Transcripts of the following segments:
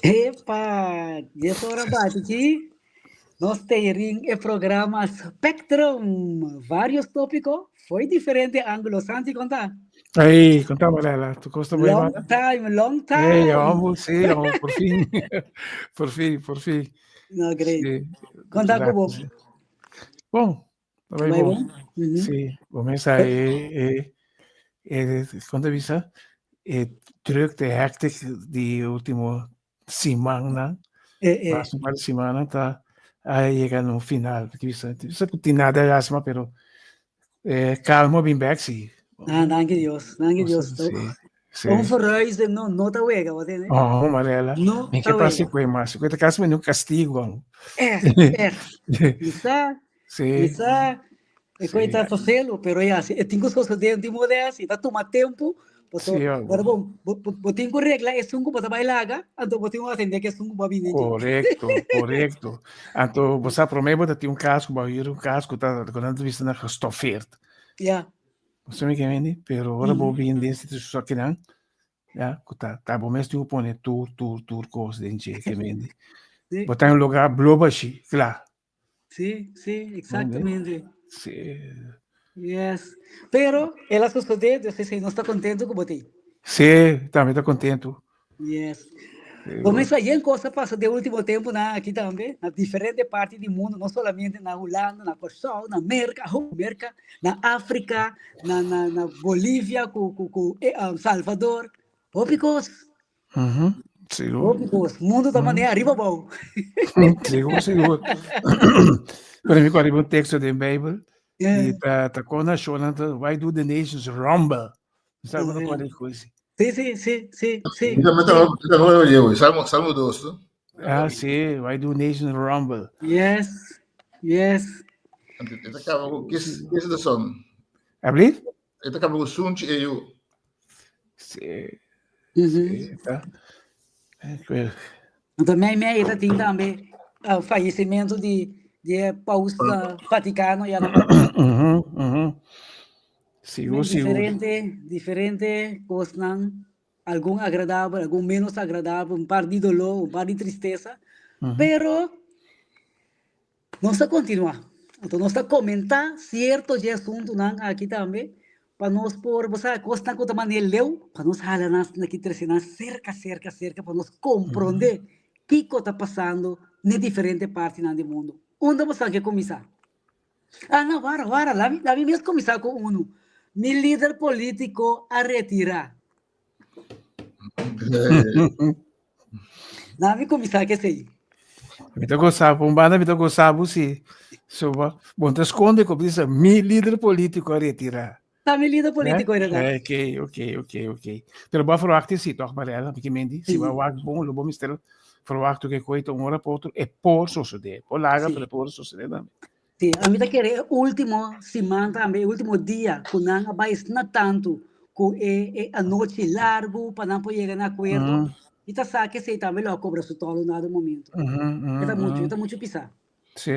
Epa, 10 ora bati aki. Nos ta rin e programa Spectrum. Varios tópiko, foi diferente ángulo. Santi, konta? Ei, konta Marela, tu kosta bem, Long mano? time, long Ei, time. amo, sí, amo, por fin. Por fin, por fin. No, great. Sí, Konta ku gracias. bo. Bom, ta bai Bai bom. bon? Mhm. Sí, bo mesa e, e, kon ta bisa? E drukte, hectic di último simannan. Eh, eh. Mas un par di simannan ta a yega na un final. Ki bisa, bisa ku tin nada lastima, pero eh, kalmo bin bek sí. Ah, danki Dios, danki Dios. Sí, sí. Un verhuizing no, no ta wega, wat is Oh, Marela. No Mi ta ke pasa wega. ku mas. Ku ta kasi un castigo. Echt, echt. Isa, Sí. isa, e Sí. koi ta vervelo, pero ja, si e tin ku sosodé di modo así, ta tuma tempu, paso, Sí, oh. pero bon, bo, bo, bo tin ku regla esun ku bo ta bai laga, anto bo tin ku atendé ku esun ku bo a bini dje. Korekto, korekto. Anto, bo sa promé bo ta tin un kas ku bo a huur un kas ku ta ku nan ta bisa na gestoffeerd. Ja. Bo sa mi ke mende? Pero ora bo Mhm. bin den situashon akinan, ya, ku ta ta bo mes tin ku pone tur tur tur kos den dje ke mende. Sí. Bo ta en un lugar blo bashí, kla. Sí, sí, exactamente. Sí. Yes. Pero el a sosodé, Dios esei nos ta contento ku bo tin. Sí, tambe ta contento. Yes. Sí, Bo mesa yen cosa pasa de último tempo na aki tambe, na diferente parti di mundo, no solamente na Hulanda, na Kòrsou, na Merka, ho, Merka, na Afrika, na na na Bolivia ku ku ku eh, um, Salvador. Hopi kos. Mhm. Sigur. Hopi kos. Mundo ta manera arriba abou. Sigur, sigur. Pero mi kòrda un teksto den Bijbel. Yeah. I ta ta kon nashonnan ta why do the nations rumble? Sabe Oh, no yeah. kòrda e kos. Sí, sí, sí, sí, sí. Mi tambe taba mi tambe oye hoy. Salmo Salmo 2, no? Ah, sí, why do nations rumble? Yes, yes. Anto e ta kaba ku kiss kiss the son. Alsjeblieft? E ta kaba ku sunchi e yu. Sí, Mhm. sí, ta. Eh, Anto mei mei ta tin tambe uh, fallecimento di di e paus uh, Vaticano ya na Mhm, mhm. Sigur, sigur. diferente diferente cosnan, algun agradabel, algun menos agradabel, un par di dolor, un par di tristesa, pero nos ta continua. Anto nos ta comenta cierto dje asuntonan aki tambe pa nos por, bo sa, cosnan cu ta manera leu, pa nos hala nan aki trece nan cerca, cerca, cerca pa nos compronde kico ta pasando n'e diferente partinan di mundo. Unda bo sa ke cuminsa? Ah, no, wara, wara, labi, labi mes cuminsa cu uno. Mi lider politico a retira. Labi cuminsa cu esey. Mi ta goza, pa un banda mi ta goza bo si. So, bo, bo no ta sconde cu bisa mi lider politico a retira. Ta mi lider politico Eh? inderdaad. Eh, ok, ok, ok, ok. Pero bo a verwacht si toch, Mariela, porque mendi, si Sí. bo a wak bon, lo bo mester verwacht que coito un ora pa otro, e por sosode. Por laga, Sí. pero por sosode tambe. Sí, ami ta kere e último siman tambe, e último dia ku nan a bai asina tantu ku e e anochi largu pa nan por yega na akuerdo, i ta sa ku esei tambe lo a kobra su tòl un dado momento. E ta muchu, e ta muchu pisá. Sí,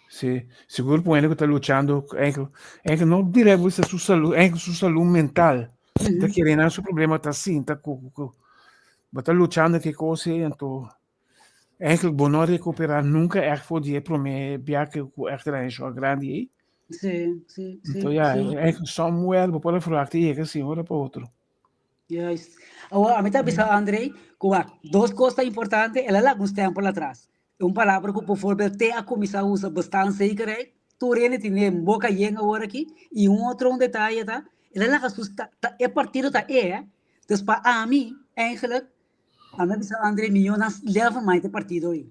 sí. Sigur por hende ku ta luchando, eigenlijk, eigenlijk no direct bisa su salú, eigenlijk su salú mental. Ta kere nan su problema ta sinta ku ku bo ta luchando ku e kos ei, anto Eigenlijk bo no a recuperá nunca echt for di e promé biaha ku echt era een shock grandi ei. Sí, sí, sí, Anto ja, sí. eigenlijk somewhere bo por a verwacht yega sin ora pa otro. Juist. Awor, ami ta bisa André, ku wak, dos kos ta importante, el a laga un stempel atras. Un palabra ku bijvoorbeeld te a kuminsá usa bestaanszekerheid, tur hende tene boka yen awor aki, i un otro un detaye ta, el a laga su sta, ta, e partido ta e, eh. Dus pa ami, eigenlijk, Ami a bisa André miyo nan level mai te partido ei.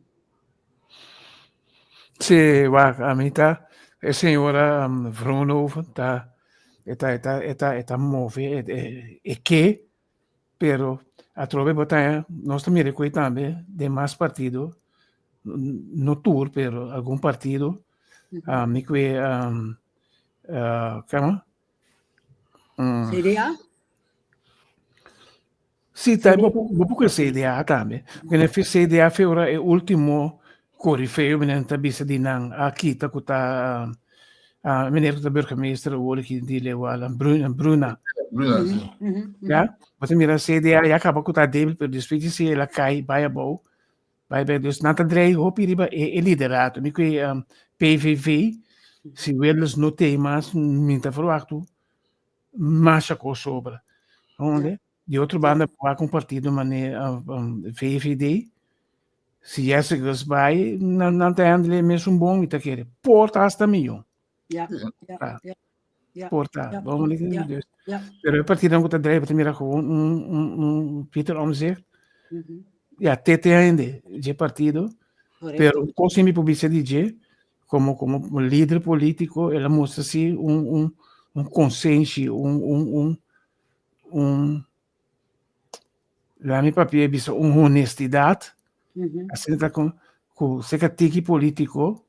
Sí, wak, ami ta, e señora um, Vroonhoven ta, e ta, e ta, e ta, e ta move, e, e, e ke, pero atrobe bo ta, nos ta mira ku e tambe den mas partido, no tur, pero algun partido, um, mi ku e, um, uh, kama? CDA? Sí, tambe bo bo por CDA tambe. Porque na CDA fe ora e último corifeo meneer ta bisa di nan a kita ku ta uh, meneer ku ta burgemeester awor aki di Leeuwarden, Bruna, Bruna. Bruna, sí. Ya, bo ta mira CDA ya kaba ku ta débil, pero despues di esei el a kai bai abou, bai bai. Dus nan ta drei hopi riba e liderato. Mi ku PVV, si Wilders no tei mas, mi ta verwachtu masha kos sobra. Honde? Di otro banda, bo wak un partido manera VVD, si Jessicus bai, nan ta handle e mesun bon, mi ta kere. Por ta hasta mihó. Ja. Por ta. Bon, dus. Pero e partidonan ku ta drei, bo ta mira gewoon un Pieter Omtzigt. Ja, te hende dje partido. Pero un kos mi por bisa di dje, komo lider polítiko, el a mustra si un konsenshi, un laat mi papia bisa un honestidad, asina ta con cu seca tiki politico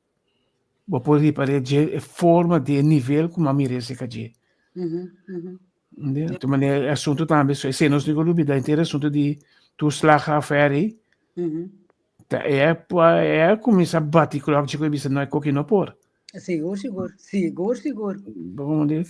bo por ripara dje e forma di e nivel cu mi a mira seca dje. Ente? Di manera e asunto tambe, so esei nos no por lubida, henter e asunto di toeslagaffaire, ta e a cuminsa bati klok dje cu e bisa no e koki no por. Sigur, sigur, sigur, sigur. Bon, di,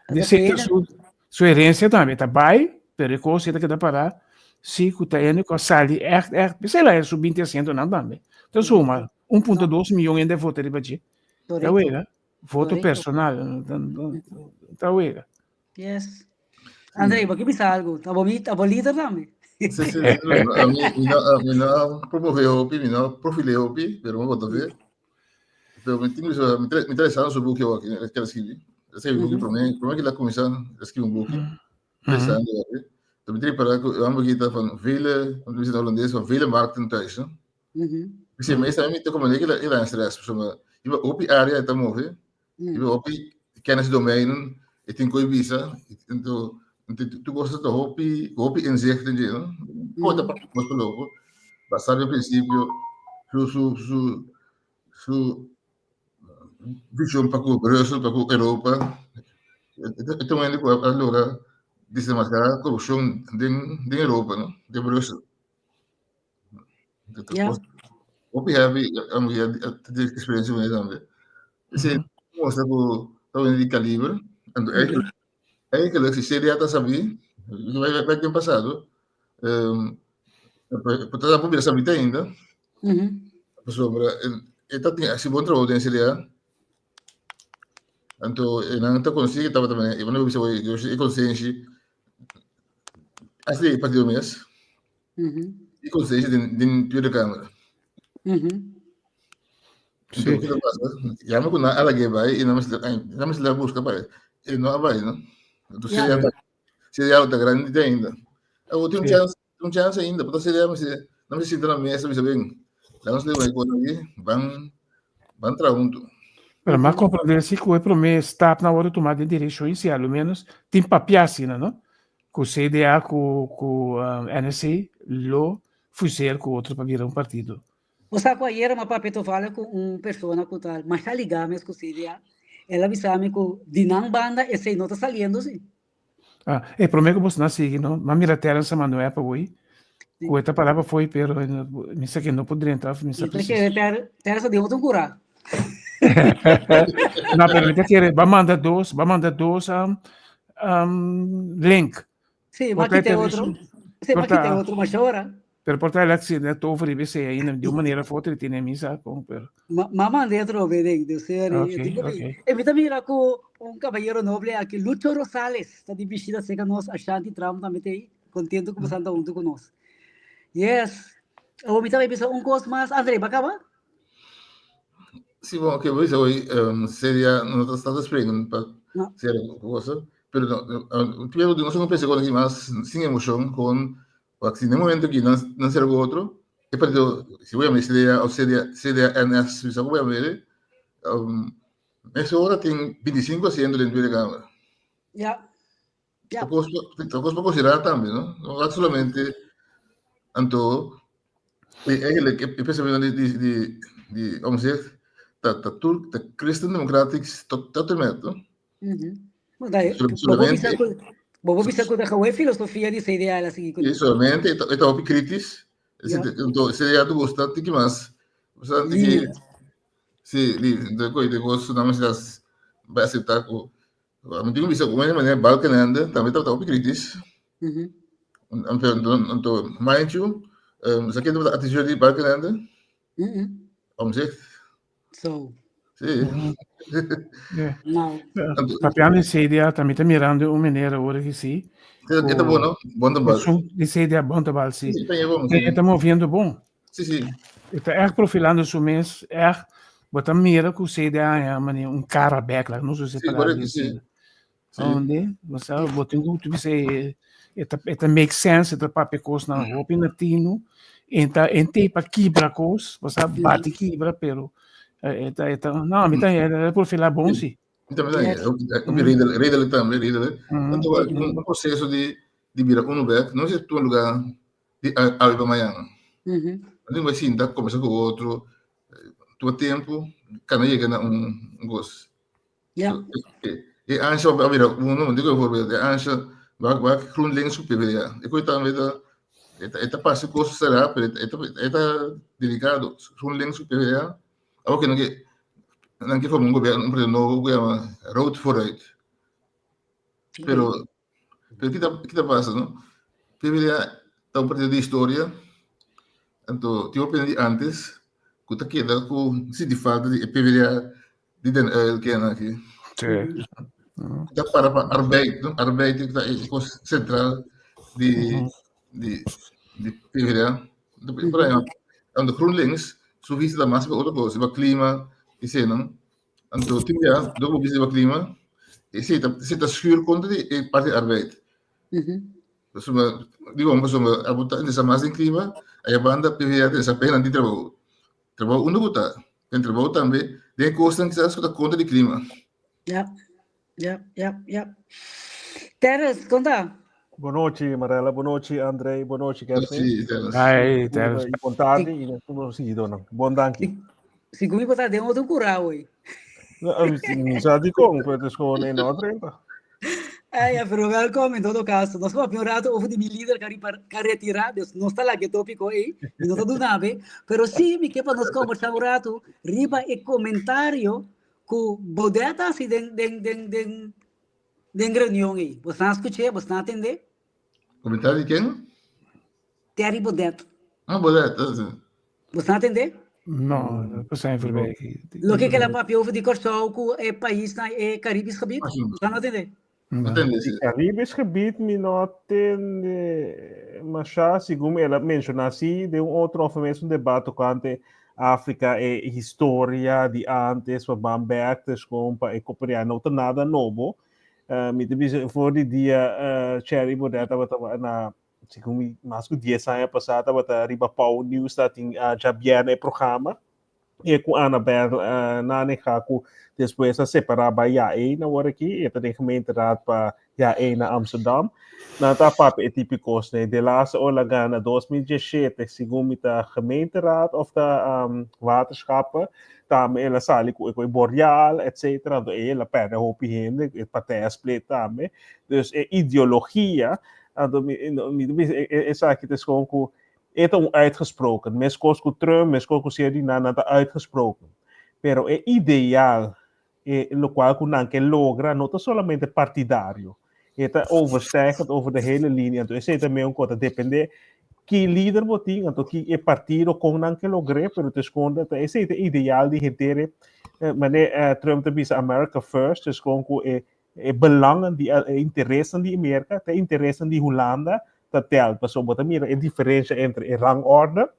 di sektor su, su herencia tambe ta bai, pero e cosa ta keda pará, si ku ta hende ku a sali echt, echt, p'esei la su binti asientonan tambe. Ta suma 1.2 miyon hende a vota riba dje. Ta wega, voto personal, ta wega. Yes. André, bo ke bisa algo? Ta bo mi, ta bo líder tambe. Sí, sí, sí. A mi, mi no, mi no promove hopi, mi no profile hopi, pero mi vota fe. Pero mi tin mi mi interesado su buki aki, que escribí. Escribí un buki prome, prome que la comienza escribí un buki. Interesante hopi. Pero mi tin para ku un buki ta van vele, want we zitten holandés, van vele markten thuis, no? Sí, meestal mi te como que la ila stress, so, iba hopi área ta move. Iba hopi kennisdomeinen, e tin koe bisa, ento tur kos ta hopi hopi inzicht den dje, no? Koe ta papia kos loko, basá den prinsipio su su su su vishon pa ku Brussel, pa ku Europa, e ta un hende ku a logra desenmaskará korupshon den den Europa, no? Den Brussel. Hopi heavy a experiencia con tambe. Ese muestra ku ta di caliber. Anto eigenlijk, eigenlijk si CDA ta sabi, vai den pasado, ta por bira sabi te ainda. Pasobra e ta tin hasi bon trabou den CDA. Anto e nan ta consigue tabata e bisa e consenshi hasta e partido mes. E consenshi den Tweede Kamer. Anto kiko ta pasa? Ya mi ku nan a lag'é bai i nan mester a buska pa e no a bai no. Anto CDA ta CDA lo ta grandi te ainda. Awor tin un chance, tin un chance ainda, por ta CDA mester nan mester sinta na mesa bisa ben laga nos leba e kos aki ban ban traha huntu. Pero mi a comprende si ku e prome stap nan wòrdu tuma den direkshon i si a lo menos tin papia asina no ku CDA ku ku NSC lo fuseer ku otro pa bira un partido. Bo sa ku ayera mi a papia tovallig ku un persona ku ta masha ligá mes ku CDA. El a bisa mi ku di nan banda esei no ta saliendo si. Ah, e promé ku bosnan sigui no, mi a mira Terence Manuel pa hui, ku e ta pará pa fo'i pero mi sa ke no por drenta òf mi sa Mi ta kere Terence a den otro kurá. No, pero mi ta kere ba manda dos, ba manda dos link. Sí, ma kita otro. Sí, ma kita otro mas ora. Pero por ta el accidente over riba esei ainda di un manera of otro tiene misa con pero. Ma manda otro be den de ser. Okay, okay. E mi ta mira ku un caballero noble aki Lucho Rosales ta di bishita cerca nos Ashanti Trump tambe ta ei contento ku boso ta hunto ku nos. Yes. Awor mi ta bisa un kos mas. André, ba kaba? Sí, bon, oké, okay, hoy seria no ta está springen pa No. seria cosa, pero no, primero no son pensé con más sin emoción con si en el momento que no no será otro, e partido si voy a ver CDA o CDA CDA NS, si voy a ver, esa hora tiene 25 asientos dentro de la Cámara. Ta kos pa konsiderá tambe, no? No wak solamente anto eigenlijk e pensamentu di di di di Omtzigt ta ta tur ta Christen Democratisch tot tot en met, no? Solamente Bo por bisa ku ta gewoon filosofia di CDA el a sigui kuné. Sí, solamente e ta hopi kritisch. Anto CDA ta gusta tiki mas. Tiki, sí, libre. Anto koe di kos nan mester bai aseptá ku. Mi tin ku bisa ku manera Balkenende tambe tabata hopi kritis. Anto, anto, mind you, sa ken tabata adviseur di Balkenende? Omtzigt. So. Sí. Nou. Papiando di CDA, tambe ta mirando un manera ora que sí. E ta bon, no? Bon ta bal. Di CDA bon ta bal, sí. Sí, ta bon, sí. E ta moviendo bon. Sí, sí. E ta echt profilando su mes, echt. Bo ta mira ku CDA ya mane un cara bek, laat nos usa Sí, palabra correcto, sí. asina. Onde, bo sa, bo tin ku bisa e ta e ta make sense, e ta papia kosnan hopi na tinu, e ta e te pa kibra kos, bo sa bati kibra, pero e ta e ta no, mi ta e profilá bon si. Mi tambe ta hopi redelijk, redelijk tambe, redelijk. Anto un proceso di di bira uno bek, no si tuma lugar di awe pa mañana. Bo tin ku sinta kombersa ku otro, tuma tempu, kana yega na un kos. Ja. E ansha a bira uno, digo bijvoorbeeld, e ansha wak wak GroenLinks ku PvdA. E koe tambe ta e ta parse kos será, pero e ta e ta delikado. GroenLinks ku PvdA, awor ke nan ke nan ke forma un gobierno, un partido nobo ku yama Rood Vooruit. Pero Pero kita kita pasa no? PvdA ta un partido di historia, anto tin hopi di antes ku ta keda ku sinti falta di e PvdA di Den Uyl kena aki. Sí. Ta para pa arbeid, no? Arbeid ta e kos sentral di di di PvdA. Por ehempel, anto GroenLinks su vista ta mas pa otro kos, riba klima i eseinan. Anto tin bia dor bo bisa riba klima, esei ta esei ta schuur kontra di e parti arbeid. Pasobra digo pasobra abo ta interesa mas den klima, aya banda PvdA ta interesa pa hende tin trabou. Trabou unda ku ta? Den trabou tambe den e kosnan kisas ku ta kontra di klima. Ja, ja, ja, ja. Terrence, kon ta? Bon nochi, Marella. Bon nochi, André. Bon nochi, Kevin. Sí, Terrence. Hi, Terrence. I bon tardi i nos tur seguidornan. Bon danki. Sigur mi por ta den otro curao hoy. Mi sa dikon, pero het is gewoon 1 hora 30. Ay, ja, pero welkom in todo caso. Nos papia un rato over di mi líder ka retira, dus nos ta laga e tópico ei, mi no ta dunabe. Pero sí, mi ke pa nos conversa un rato riba e comentario ku Baudet a hasi den den den den den reunion ei. Bosnan a skuch'é? Bosnan a tend'é? Komentario di ken? Terry Baudet. Ah, Baudet. Ah, sí. Bosnan a tend'é? No, no pasá en voorbij. Loke ke el a papia over di Kòrsou ku e paisnan e Caribisch gebied? Ah, sí. Bosnan no a tend'é? No tende, sí. Di Caribisch gebied mi no a tende masha, segun mi el a menshoná sí den un otro of mes un debat tokante Afrika e historia di antes pa ban bek dus kon pa e kopereá no ta nada nobo. Mi ta bisa for di dia Thierry Baudet tabata na segun mi mas ku dies aña pasá tabata riba Pauw Nieuws tatin djabièrnè e programa. E ku Annabel Nanninga ku despues a separá bai JA1 awor aki, e ta den gemeenteraad pa JA1 na Amsterdam. Nan ta papia e tipo kosnan. De laatste ora gana 2017, segun mi ta gemeenteraad of ta waterschappen, tambe el a sali ku e Boreal, etcetera. Anto el a pèrdè hopi hende, e partij a split tambe. Dus e ideologia, anto mi mi ta bisa esaki ta eskon ku E ta un uitgesproken, meskos ku Trump, meskos ku Sierra Leone, nan ta uitgesproken. Pero e ideal, e lokual ku nan ke logra, no ta solamente partidario. E ta overstijgend over de hele linia. Anto esei ta meun ku ta depende ki lider bo tin, anto ki e partido kon nan ke logr'é, pero ta eskonde, ta esei ta e ideal di henter e, mane Trump ta bisa America first, ta eskon ku e E belangen di e interesnan di Merka ta e interesnan di Hulanda ta tel. Pasobra bo ta mira e diferensha entre e rangorde.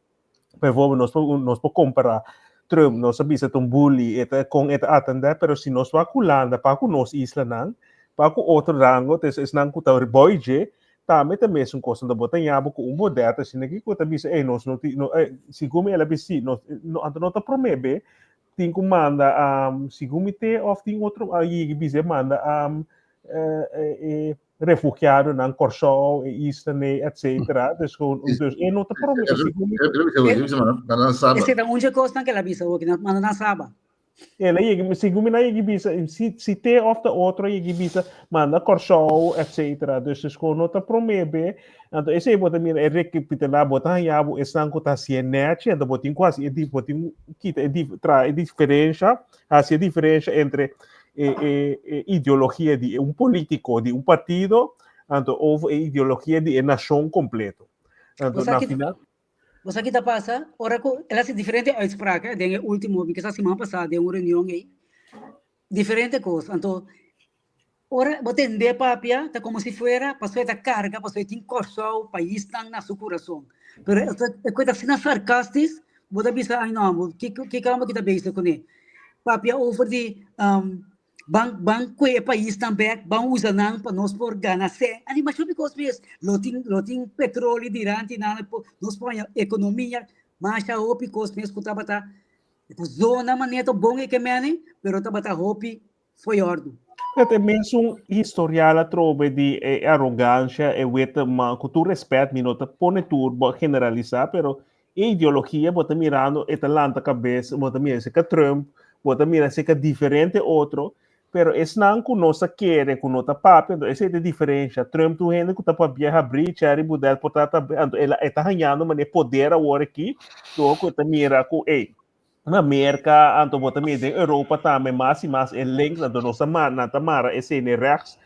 Bijvoorbeeld nos por nos por kompara Trump, nos a bisa ta un bully, e ta kon e ta atendé, pero si nos wak Hulanda pa ku nos islanan, pa ku otro rango, ta esnan ku ta boi dje, tambe ta mesun kos. Anto bo ta ña bo ku un Baudet asina ki ku ta bisa, ey nos no tin, segun mi el a bisa si, nos anto no ta promé be tin ku manda segun mi te of tin otro a yegi bisa manda e refugiadonan Kòrsou e islanan etcetera dus gewoon dus e no ta prome segun mi Esei ta un dje kosnan ku el a bisa hopi manda nan Saba. El a yegi segun mi nan a yegi bisa si si te of ta otro a yegi bisa manda Kòrsou etcetera dus dus gewoon no ta prome be Anto esei bo ta mira e rekapitulá, bo ta haña bo esnan ku ta hasié nèchi, anto bo tin ku hasi e bo tin kita e traha e diferensha, hasi e diferensha entre e, e, e ideologia di un polítiko, di un partido, anto over e ideologia di e nashon kompleto. Anto na final. Bo sa ki ta pasa? Ora ku el hasi diferente uitspraak den e último, mi kisa siman pasá den un reunion ei, diferente kos. Anto ora bo tend'é papia ta komo si fuera pasobra e ta karga, pasobra e tin Kòrsou, paisnan na su kurason. Pero e kos ta asina sarkastis, bo ta bisa, ai no, bo kiko kiko ta bezig kuné? Papia over di Ban ban kue e paisnan bek, ban usa nan pa nos por gana sèn. Ani masha hopi kos mes. Lo tin lo tin petroli diranti nan, nos por haña ekonomia, masha hopi kos mes ku tabata zona manera ta bon e ke mene, pero tabata hopi fo'i òrdu. E ta mesun historial atrobe di e arogansha, e wete, ma ku tur respèt mi no ta pone tur bo generalisá, pero E ideologia bo ta mirando e ta lanta kabes, bo ta mira esei Trump, bo ta mira esei diferente otro, pero esnan ku nos a kere ku no ta papia, anto esei ta e diferensha. Trump ta un hende ku ta papia habrí, Thierry Baudet por ta tambe, anto el e ta hañando manera poder awor aki, dor ku e ta mira ku ey, na Merka, anto bo ta mira den Europa tambe mas i mas e links, anto nos ta mara, nan ta mara esei ne rechts,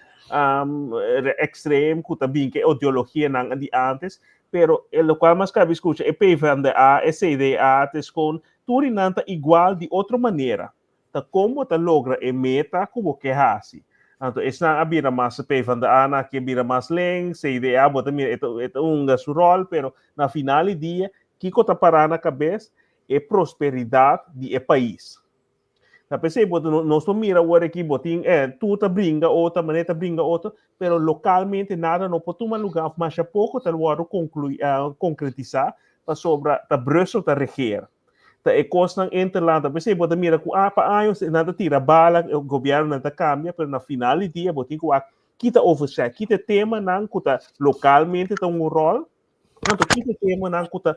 extrem ku ta bin ku e ideologianan di antes, Pero e locual mas cabe scucha e PvdA, e CDA, ta escon, tur y nan ta igual di otro manera. Ta con bo ta logra e meta cu bo ke haci. Anto esnan a bira mas PvdA nan aki a bira mas links, CDA bo ta mira e ta e ta hunga su rol, pero na final di dia kico ta para na cabes? E prosperidad di e pais. Ta p'esei bo nos por mira awor aki bo tin eh, tur ta bringa otro, manera ta bringa otro, pero localmente nada no por tuma lugar of masha poco ta wordo conclui, uh, concretisa pasobra ta Brussel ta regeer. Ta e cosnan interland, ta p'esei bo ta mira cu ah, pa años nan ta tira bala, e gobiernonan ta cambia, pero na final di dia bo tin cu wak kita overzet, kita e temanan cu ta localmente ta un rol, Anto kiko temanan ku ta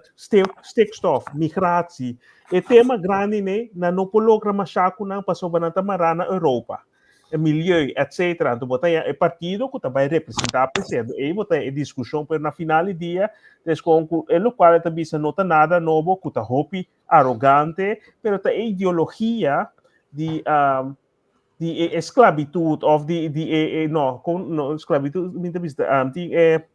stikstof, migratie, e tema grandi nei nan no por logra masha ku nan pasobra nan ta mará na Europa, e milieu, etcetera. Anto bo ta haña e partido ku ta bai representá presidente. Ei bo ta haña e diskushon, pero na final di dia ta eskon ku e lokual e ta bisa no ta nada nobo, ku ta hopi arogante, pero ta e ideologia di di e esclavitud of di di e, e no, con, no esclavitud mi ta bisa tin e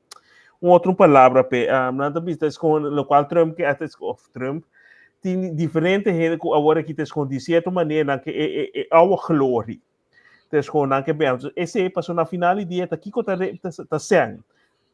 un otro palabra pe um, nan ta bisa es con lo cual Trump ke es of Trump tin diferente hende ku awor aki ta escon di cierto manera nan ke e e, e oude glorie ta escon nan ke ben ese paso na final di dia ta kiko ta ta, ta sen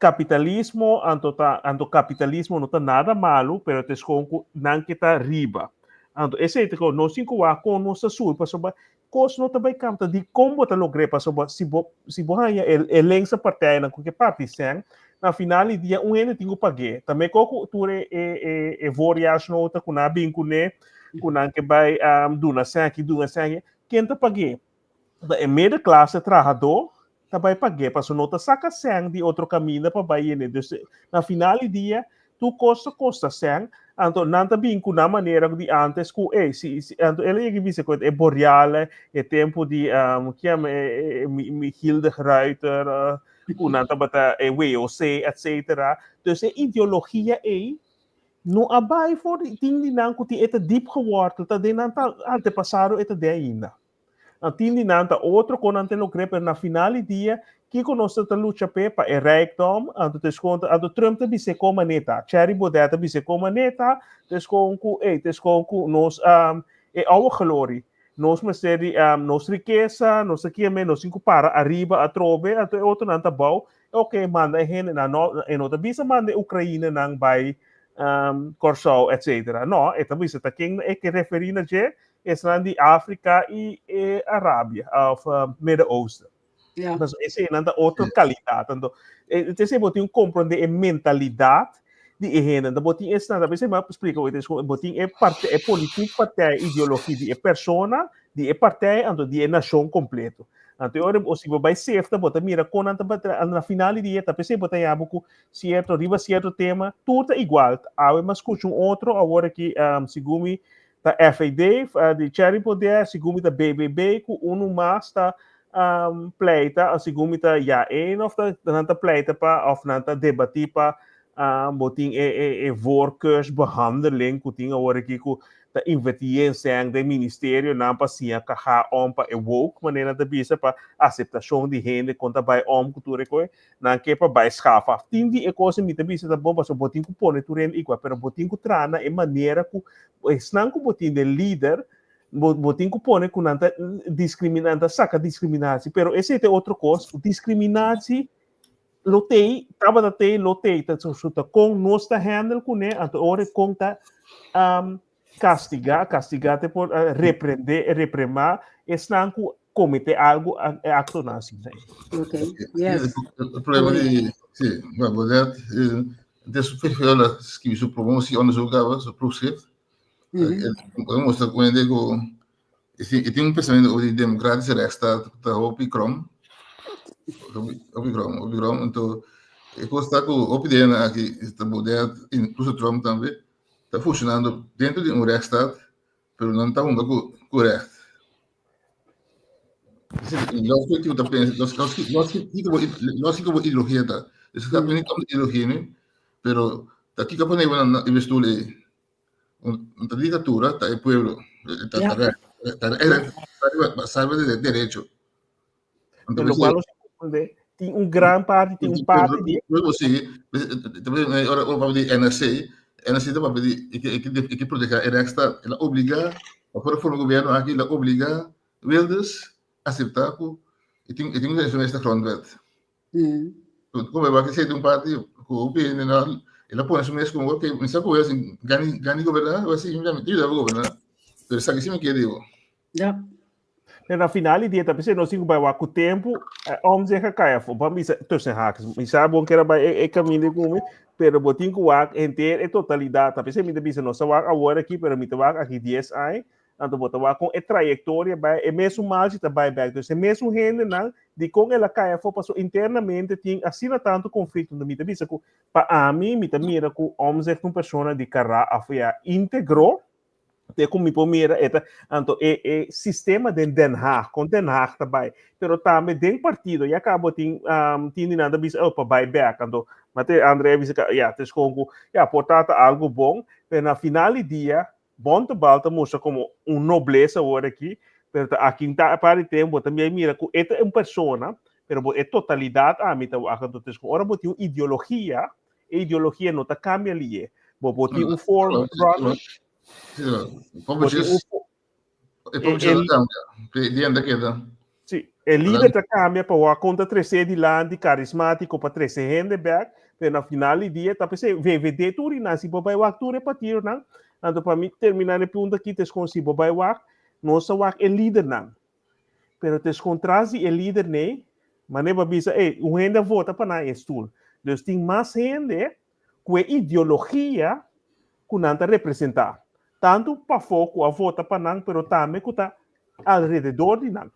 kapitalismo anto ta anto kapitalismo no ta nada malu pero ta escon ku nan ke ta riba anto esei ta ku nos tin ku wak kon nos ta subi pasobra kos no ta bai kapta di kon bo ta logr'é pasobra si bo si bo haña e e linkse partijnan ku ke parti sèn na final di dia un hende tin ku pag'é tambe ko ku tur e e e e voorjaarsnota ku nan a bin kuné ku nan ke bai duna sèn aki duna sèn aki ken ta pag'é Ta e middenklasse trahadó ta bai pag'é pasobra no ta saka sèn di otro kaminda pa bai yene. Dus na final di dia tur kos ta kosta sèn, anto nan ta bin ku nan manera di antes ku ey si si anto el a yega bisa ku e boreale e tempu di kiam e Michiel de Gruyter ku nan tabata e WOC etcetera. Dus e ideologia ey no a bai for di tin di nan ku tin e ta diep geworteld ta den nan ta antepasado e ta den ainda. Nan tin di nan ta otro kon nan te lo kre, pero na final di dia, kiko nos ta ta lucha p'e? Pa e rijkdom, anto ta eskon ta, anto Trump ta bis'é kon manera ta, Thierry Baudet ta bis'é kon manera ta, ta eskon ku, ey, ta eskon ku nos, e oude glorie, nos mester di, nos rikesa, nos ta kier men, nos tin ku para ariba atrobe, anto e otronan ta bou, oke, manda e hendenan, no, e no ta bisa manda e Ukrainenan bai, Kòrsou, etcetera, no, e ta bisa ta ken e ke referí na dje, Esnan di Afrika i e Arabia of Midden-Oosten. Ja. Paso eseinan ta otro kalidat. Anto, e bo tin komprondé e mentalidat di e hende. Anto bo tin esnan, ta p'esei mi a splika oit, bo tin e parte, e politiek partij, ideologie di e persona, di e partij, anto di e nashon kompleto. Anto e ora bo si bo bai sefta, bo ta mira kon nan ta batra, anto na final di dia ta p'esei bo ta yama ku sierto, riba sierto tema, tur ta igual. Awe mi a skucha un otro, awor aki, segun mi, Ta FAD di Cherry Poder, segun mi ta BBB ku unu mas ta pleita, segun mi ta ja een of ta nan ta pleita pa of nan ta debati pa Bo tin e e e voorkeursbehandeling ku tin awor aki ku ta invertí en sèn den ministerionan pa siña kaha om pa e woke manera nan ta bisa pa aseptashon di hende kon ta bai om ku tur e koe nan ke pa bai schaf af. Tin di e kos mi ta bisa ta bon pasobra bo tin ku pone tur hende igual pero bo tin ku traha na e manera ku esnan ku bo tin den lider bo bo tin ku pone ku nan ta diskriminá nan ta saka diskriminatie pero esei ta e otro kos diskriminatie Lo tei, tabata tei, lo tei, ta su ta kon nos ta handle kuné, anto ora e kon ta um, kastigá, kastigá te por uh, reprendé, repremá esnan ku komete algo e aktonan asina. Ok, yes. El problema di, sí, bueno, Baudet, eh, de su viola scrive su promotie onderzoek daar, su proefschrift. Mm -hmm. Mostra ku hende ku e tin un pensamiento over di democratische rechtsstaat ta hopi krom. Hopi krom, hopi krom. Anto e kos ta ku hopi di hende aki ta Baudet, incluso Trump tambe, ta funcionando dentro di un rechtsstaat, pero nan ta hunga ku ku recht. Los que ta pensa, los los los kiko bo los kiko bo ideologia ta. Dus ta pone kom ideologia ni, pero ta kiko pone bo na e bestuur ei. Un ta dictatura ta e pueblo, ta ta ta ta basado de derecho. Anto lo cual tin un gran parte, tin un parte di Luego sí, también ora ora di NRC, NRC ta papia di e ke e ke proteha e rechtsstaat, el a obliga pa por forma gobierno aki el a obliga Wilders acepta ku e tin e tin ku esta grondwet. Como e wak un parti ku hopi hende no el a pone su mes como ok mi sa ku así gani gani goberná así mi debe goberná pero esaki si mi kier digo. Ja. Pero na final di dia ta pensei nos tin ku bai wak ku tempu eh, om zich a kai afo. Ban bisa tussen haakjes. Mi sa bon kera bai e, e camino ku mi, pero bo tin ku wak henter e totalidad. Ta pensei mi ta bisa nos ta wak awor aki, pero mi ta wak aki 10 aña. Anto bo ta wak kon e trayectoria bai, e mesun malchi ta bai bek. Dus e mesun hendenan di kon el a kai afo paso internamente tin asina tantu konflikto. Mi ta bisa ku pa ami mi ta mira ku Omtzigt un persona di kara afo ya integro te ku mi por mira e ta anto e e sistema den Den Haag kon Den Haag ta bai pero tambe den partido ya kabo tin um, tin di nan ta bisa oh pa bai bek anto mate André a bisa ka ya te skon ku ya por ta ta algo bon pero na final di dia Bontebal ta mustra komo un noblesa awor aki pero ta aki ta par di tempo bo ta mira ku e ta un persona pero bo e totalidat ami ta wak anto te skon ora bo tin un ideologia E ideologia no ta cambia lié. Bo bo tin un forerunner. Bo tin un E publisher ta cambia. E líder ta keda. Sí, e líder ta cambia pa wak kon ta trece dilanti, carismático pa trece hende bek, pero na final di dia ta p'esei VVD tur i nan si bo bai wak tur e partidonan, anto pa mi termina e punto aki ta eskon si bo bai wak, nos ta wak e lidernan. Pero ta eskon tras di e lider nei, Mane bo a bisa, ey, un hende a vota pa nan e stoel. Dus tin mas hende ku e ideologia ku nan ta representá. Tantu pafó ku a vota pa nan, pero tambe ku ta alrededor di nan.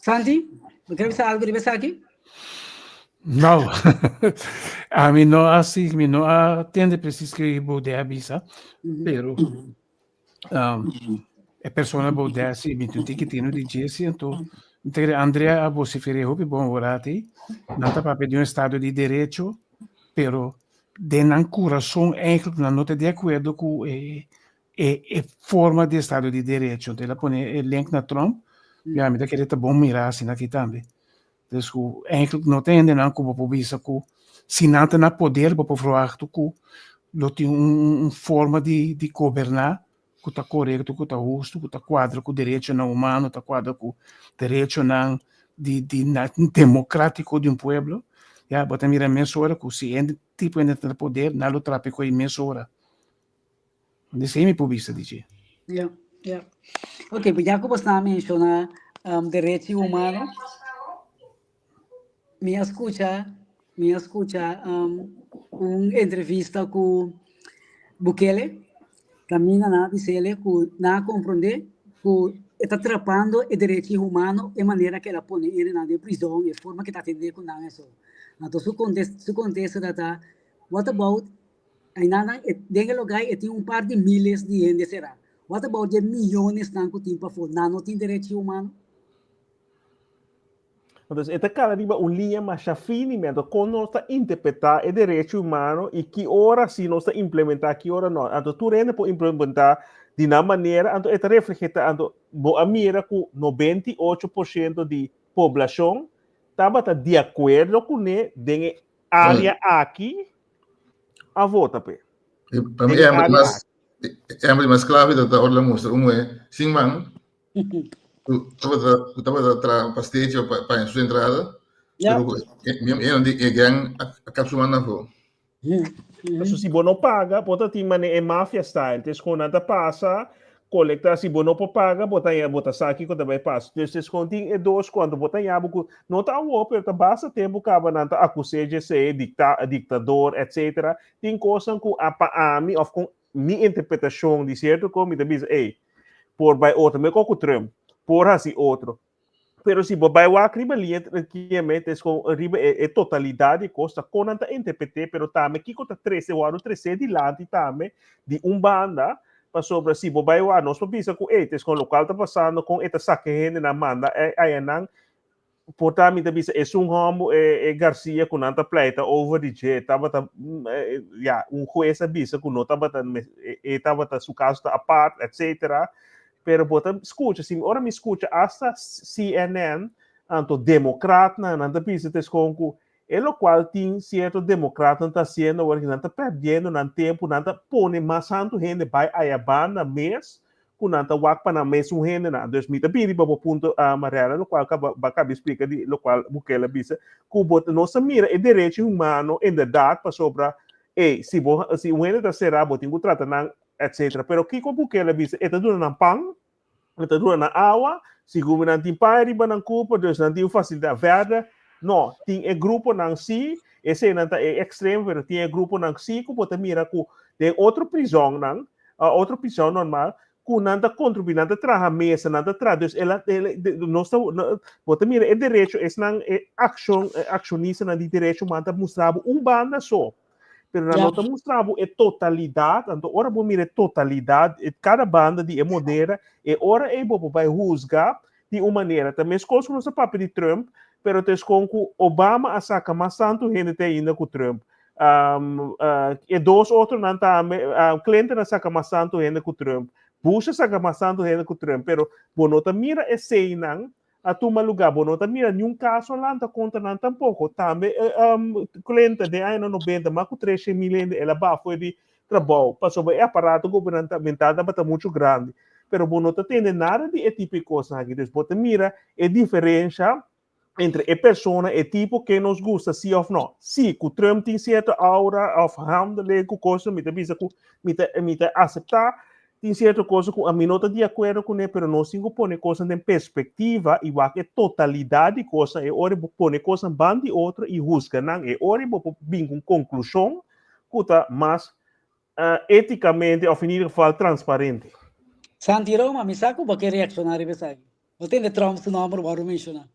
Santi, bo kere bisa algu riba esaki? No, ami no a sigui, mi no a tende precies ke Baudet a bisa, pero E persona Baudet si mi tin tiki tino di dje si anto mi ta kere Andrea a vocifer'é hopi bon ora ati nan ta papia di un estado di derecho pero den nan kurason eigenlijk nan no ta di akuerdo ku e e e forma di estado di derecho anto el a pone e link na Trump ya mi ta kere ta bon mira asina aki tambe dus ku eigenlijk no ta hendenan ku bo por bisa ku si nan ta na poder bo por verwachta ku lo tin un forma di di goberná ku ta korekto, ku ta hustu, ku ta kuadra ku derechonan humano, ta kuadra ku derechonan di di demokratiko di un pueblo, ya bo ta mira mesora ku si hende tipo hende ta na poder nan lo trapia ku e mesora. Esei mi por bisa di dje. Ya, ya. Ok, ya ku bo sta menshoná derechi humano, Mi a skucha, mi a skucha un entrevista ku Bukele, kaminda nan a bis'el ku nan a komprondé ku e ta trapando e derechi humano e manera ku el a pone hendenan den prizòn, e forma ku e ta atendé ku nan eso. Anto su su kontesta ta ta, what about ainda den e lugá e tin un par di miles di hende será, what about di e miyonesnan ku tin pafó, nan no tin derechi humano? Entonces, e ta kala riba un liña masha fini, anto kon nos ta interpretá e derecho humano i ki ora si nos ta implementá, ki ora no. Anto tur hende por implementá di nan manera, anto e ta reflehá, anto bo a mira ku 98% di poblashon tabata di akuerdo kuné den e área aki a vota p'e. Pa mi e mas e mas klave ta ora la mustra un muhé sin man ku tabata ku tabata traha un pastechi pa paña su entrada, pero ku e di e gang a kap su man afó. Paso si bo no paga, bo ta tin mane e mafia style. Tes kon nan ta pasa, kolekta, si bo no por paga, bo ta bo ta sa kiko ta bai pasa. Dus tes kon tin e dos kuanto bo ta yaba ku no ta awor, pero ta basta tempu kaba nan ta akus'é dje dikta diktador etcetera. Tin kosnan ku a pa ami òf kon mi interpretashon di sierto kos mi ta bisa, ey, por bai otro, mekor ku Trump, por hasi otro. Pero si bo bai wak riba liña tranquilamente, es con riba e, e totalidad di cos, ta con nan ta interpreté, pero tambe kiko ta trece, wòrdu trece dilanti tambe di un banda, pasobra si bo bai wak, nos por bisa ku, ey, es con lokual ta pasando, kon e ta saka e hendenan manda ayanan, por ta mi ta bisa esun hòmber, e, e Garcia ku nan ta pleita over di dje, tabata, ya, un hues a bisa ku no tabata, e, e tabata, su kaso ta apart, etcetera. Pero bo ta skucha, si ora mi skucha asta CNN, anto demokratnan, nan ta bisa ta eskon ku e lokual tin sierto demokratnan ta hasiendo awor, nan ta perdiendo nan tempu, nan ta pone mas tantu hende bai aya banda mes ku nan ta wak pa nan mesun hendenan. Dus mi ta bini riba bo punto, Mariana, lokual ka bo a kabi splika di lokual Bukele a bisa, ku bo nos ta mira e derecho humano inderdat pasobra, ey, si bo si un hende ta será bo tin ku trata nan etc. Pero kiko Bukele a bisa? E ta duna nan pan, e ta duna nan awa, segun nan tin pan riba nan kurpo, dus nan tin un fasilidat. Verder, no, tin e gruponan sí, eseinan ta e ekstremo, pero tin e gruponan sí ku bo ta mira ku den otro prizònnan, otro prizòn normal, ku nan ta kontribuí, nan ta traha mesa, nan ta traha, dus el a, nos ta, bo ta mira e derecho, esnan e akshon, e akshonistanan di derecho humano ta mustra bo un banda so. Pero nan no ta mustra bo e totalidat, anto ora bo mira e totalidat, e kada banda di e moneda, e ora ei bo por bai husga di un manera. Ta meskos ku nos ta papia di Trump, pero ta eskon ku Obama a saka mas tantu hende te ainda ku Trump. E dos otronan tambe, Clinton a saka mas tantu hende ku Trump, Bush a saka mas tantu hende ku Trump, pero bo no ta mira eseinan a tuma lugá. Bo no ta mira niun kaso a lanta kontra nan tampoko. Tambe Clinton den añanan nobenta mas ku 300,000 hende el a baha for di trabou pasobra e aparato gubernamental tabata muchu grandi. Pero bo no ta tende nada di e tipo di kosnan aki. Dus bo ta mira e diferensha entre e persona, e tipo ke nos gusta si òf no. Si ku Trump tin sierto aura òf handeling ku kosnan mi ta bisa ku mi ta mi ta aseptá. Tin sierto cosa ku ami no ta di akuerdo kuné, pero nos tin ku pone kosnan den perspektiva i wak e totalidat di kosnan. E ora bo pone kosnan ban di otro i husga nan, e ora bo por bin ku un konklushon ku ta mas etikamente òf in ieder geval transparente. Santi Roma, mi sa ku bo ke reakshoná riba esaki. Bo tende Trump su nòmber wòrdu menshoná.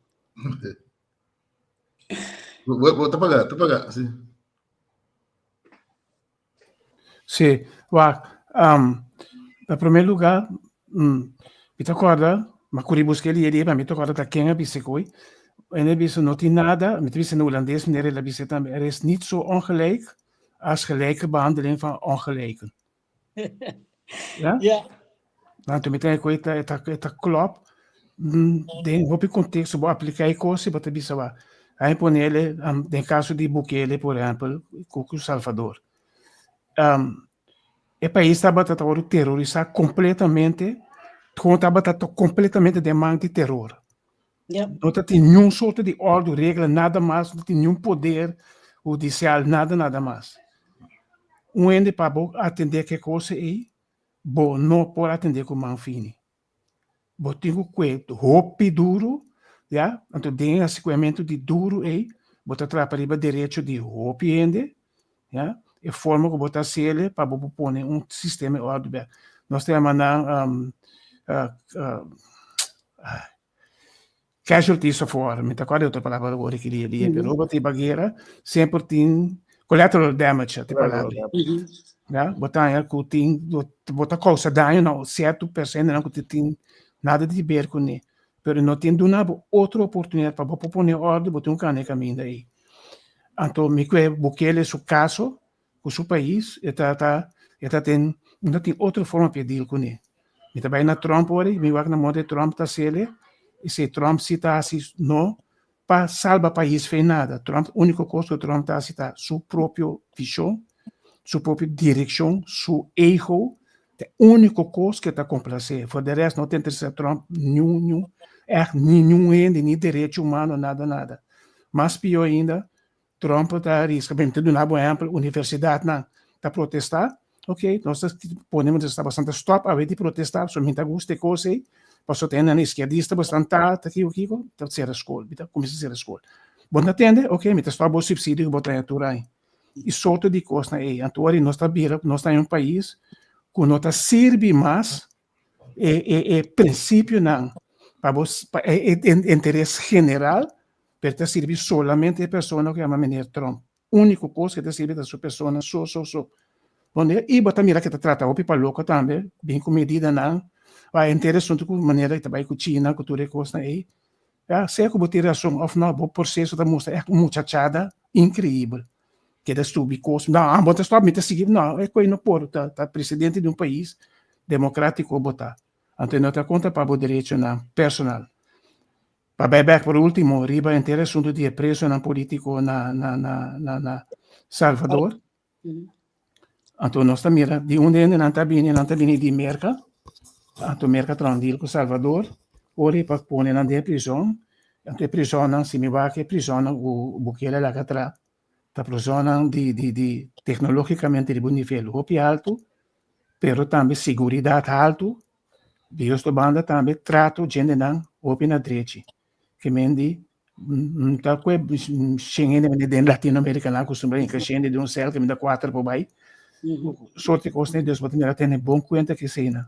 Bo ta paga, ta paga, si. Sí, wak, na promé lugá, mi ta kòrda, mi a kuri buska e lier pa mi ta kòrda ta ken a bisa ku en e bisa no tin nada, mi ta bisa na hulandes manera el a bisa tambe, er is niet zo ongelijk als gelijke behandeling van ongelijken. Ja? Ja. Anto mi ta ku e ta e ta e ta klòp den hopi konteksto bo apliká e kos i bo ta bisa wak. Ai ponele den kaso di Bukele por ehèmpel ku ku Salvador. E pais tabata ta wòrdu terorisá kompletamente, kon tabata kompletamente den man di teror. No ta tin niun sorto di òrdu, regla, nada mas, no tin niun poder hudisial, nada, nada mas. Un hende pa bo atendé ku e kos ei, bo no por atendé ku man fini. Bo tin ku kue hopi duru, ya, anto den e asekuamentu di duru ei, bo ta trapa riba derecho di hopi hende, ya, e forma ku bo ta hasiel pa bo por pone un sistema di òrdu bèk. Nos ta yama nan casualties of war, mi ta kòrda e otro palabra awor aki dia dia, pero ora bo ta riba guera semper tin collateral damage ta e palabra. Ya, bo ta haña ku tin, bo ta kousa daño na sierto personanan ku tin nada di ber kuné. Pero no tin duna bo otro oportunidat pa bo por pone òrdu, bo tin un kane kaminda ei. Anto mi kue Bukele su kaso ku su pais, e ta ta e ta ten no tin otro forma pa e deal kuné. Mi ta bai na Trump ora i mi wak na moda Trump ta sele i si Trump si ta hasi no pa salba pais fe nada. Trump úniko kos ku Trump ta hasi ta su propio vishon, su propio direkshon, su ego, ta e úniko kos ku e ta komplasé. For de rèst no ta interesá Trump niun niun ègt ni niun hende ni derecho humano nada nada. Mas pió ainda Trump ta riska, mi ta duna bo ehèmpel, universidatnan ta protestá, ok, nos ta pone nos ta bastante stòp awe di protestá, pasobra mi ta gusta e kos ei, pasobra ta hendenan iskierdista bastante ta ta kiko kiko, ta sera skol, mi ta kuminsá sera skol. Bo no ta tende? Ok, mi ta stòp bo supsidio ku bo traha tur aña. I sorto di kosnan ei. Anto ora nos ta bira, nos ta den un pais ku no ta sirbi mas e e e prinsipionan pa bo pa e e interes general, pero ta sirbi solamente e persona ku yama meneer Trump. Úniko kos ku ta sirbi ta su persona so so so. Donde i bo ta mira ku ta trata hopi pa loko tambe, bin ku medidanan, wak henter asuntu ku manera ta bai ku China ku tur e kosnan ei. Ya, sea ku bo tin rason òf no, bo proseso ta mustra ègt un muchachada inkreibel. Keda subi kos, no, bo ta stòp, mi ta sigui, no, e koi no por, ta ta presidente di un pais demokrátiko bo ta. Anto e no ta konta pa bo derechonan personal. Pa bai bèk por último riba henter asuntu di e presonan polítiko na na na na na Salvador. Anto nos ta mira di unda hende nan ta bini, nan ta bini di Merka. Anto Merka traha un deal ku Salvador ora pa pone nan den e prizòn. Anto e prizònnan, si mi wak e prizònnan ku Bukele laga traha, ta prizònnan di di di teknológikamente riba un nivel hopi altu, pero tambe siguridat altu. Di otro banda tambe trato djendenan hopi na drechi. Ke men di ta kue shen hende mende den Latinoamerika nan acostumbra hinka shen hende den un cel kaminda kuater por bai. Sorti kos ne dus bo ta mira tene bon kuenta ke eseinan.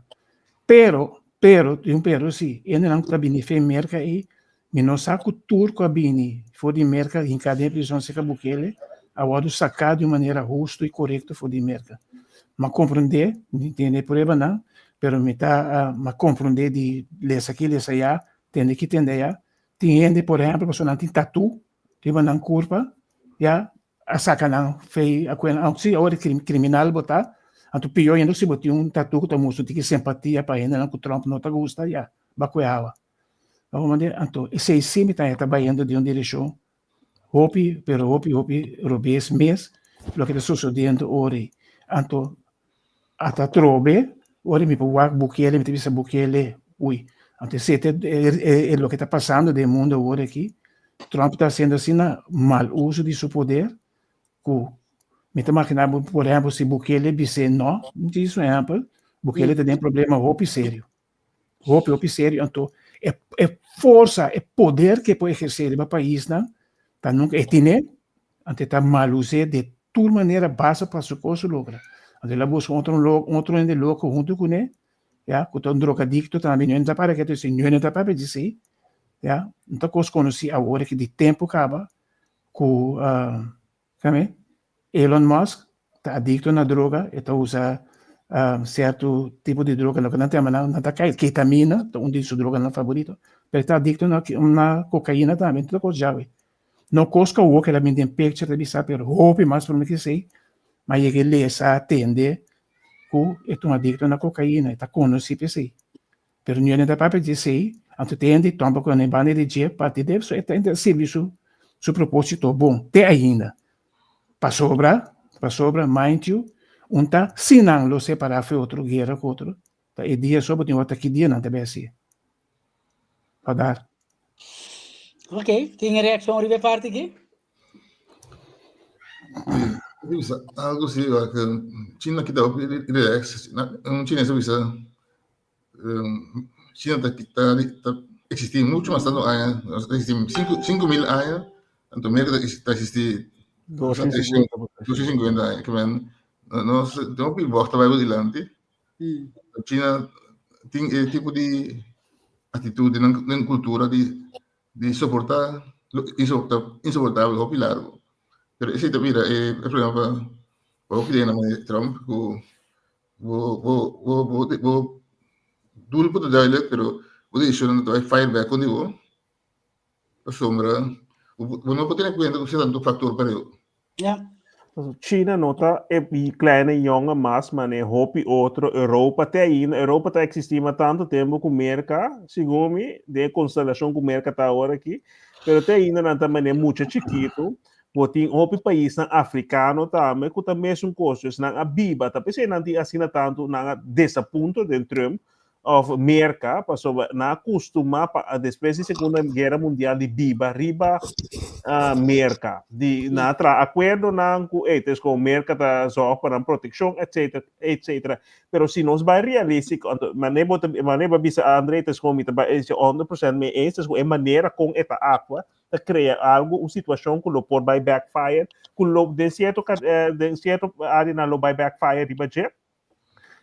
Pero, pero, tin un pero si, hendenan ku ta bini fe Merka ei, mi no sa ku tur ku a bini for di Merka hinka den e prison serka Bukele a wòrdu saká di un manera hustu i korekto for di Merka. M'a komprondé, mi tene e pruebanan, pero mi ta, m'a komprondé di lesa aki lesa ayá, Tende ki tende ya, tin hende por ehempel pasobra nan tin tatu riba nan kurpa, ya, a saka nan fei a kue nan, si awor kriminal bo ta, anto pió ainda si bo tin un tatu ku ta mustra un tiki simpatia pa hendenan ku Trump no ta gusta, ya, bo a kue awa. Anto esei si mi ta haña ta bayendo den un direkshon hopi, pero hopi, hopi robes mes loke ta sosodiendo ora ei. Anto ata atrobe ora mi por wak Bukele, mi ta bisa Bukele, ui, anto esei ta e loke ta pasando den mundo awor aki. Trump ta hasiendo asina mal uso di su poder ku mi ta magina bo, por ehempel, si Bukele bis'é no, mi ta disi un ehempel, Bukele ta den problema hopi serio. Hopi, hopi serio. Anto, e, e forsa, e poder que por ejercer riba paisnan, ta nunca e tiene, anto e ta malus'é de tur manera basta pa su cos logra. Anto el a busca otro lo, otro hende loco hunto cune, ya, cu ta un drogadicto tambe, no ta para keto esei, no ta papia di esei, ya, no ta cos conoci awor aki di tempo caba cu, uh, Kame? Elon Musk ta adikto na droga, e ta usa sierto tipo di droga, loke nan ta yama nan ta ketamina, ta un di su droganan favorito, pero e ta adikto na na kokaina tambe, tur kos djawe. No kos ku awor ku el a bini den picture ta bisa, pero hopi mas prome ku esei, mi a yega e lesa, a tende ku e ta un adikto na kokaina, e ta konosí pa esei. Pero niun ta papia di esei, anto te hende tampoco na e banda di dje parti deb, so e ta hende a sirbi su su proposito bon te ainda. Pasobra, pasobra, mind you, un ta si nan lo separa fe otro, guera cu otro, ta e dia so bo tin wak ta ki dia nan ta bay haci'e. Pa dar. Ok, tin e reaccion riba e parti aki? Bisa, algo si, China kita hopi relax, un chines a bisa China ta ta ta existi mucho mas tanto aña, ta existi 5000 aña, anto Merca ta existi 250 aña. Ke men nos tin hopi bòg ta bai bo dilanti. China tin e tipo di actitud den nan den cultura di di soporta lo insoportabel hopi largo. Pero esei ta bira e problema pa pa hopi den nan Trump ku Bo, bo, bo, bo, bo doel por ta duidelijk, pero Bo desishonnan ta bai fire bèk kontra bo, pasobra bo no por tene kuenta ku tantu faktor pareu. Ja. China no ta e kleine jongen mas, mane hopi otro, Europa te ainda, Europa ta existi ma tanto tempo ku Merka, segun mi, den e konstelashon ku Merka ta awor aki, pero te ainda nan ta mane mucha chikitu, Bo tin hopi paisnan afrikano tambe ku ta mesun kos. Dus nan a biba, ta p'esei nan tin asina tantu, nan a desapunto den Trump òf Merka, pasobra nan a kustumá pa despues di Segunda Guera Mundial di biba riba Merka. Di nan a traha akuerdonan ku ey, tes kon Merka ta zòrg pa nan protekshon etsetera etsetera. Pero si nos bai realístiko, anto manera bo ta manera bo a bisa Andre, tes kon mi ta bai 100% mee eens, tes kon e manera kon e ta aktua ta crea algo, un situacion cu lo por bay backfire, cu lo den cierto den cierto areanan lo bay backfire riba dje.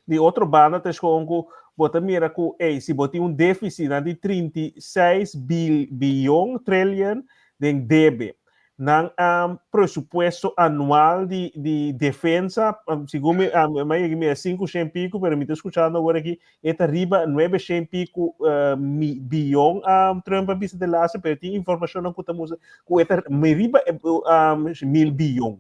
Di otro banda ta escoge cu bo ta mira cu, ey, si bo tin un deficit nan di 36 bil, billion, trillion den debe. Nan um, presupuesto anual di, di defensa, um, segun mi, um, mi a yega mira 500 pico, pero mi ta escuchando awor aki E ta riba nuebe shen piku mi biyon Trump a bisa de laatste, pero tin informashonnan ku ta mustra ku e ta riba 1000 biyon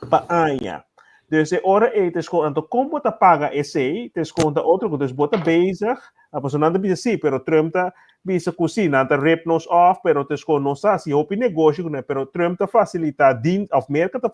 pa aña. Dus e ora ei ta eskon, anto kon bo ta paga esei? Ta eskon ta otro ku, dus bo ta bezig, pasobra nan ta bisa si, pero Trump ta bisa ku si, nan ta rip nos off, pero ta eskon nos ta hasi hopi negoshi ku nan, pero Trump ta fasilitá dien, òf Merka ta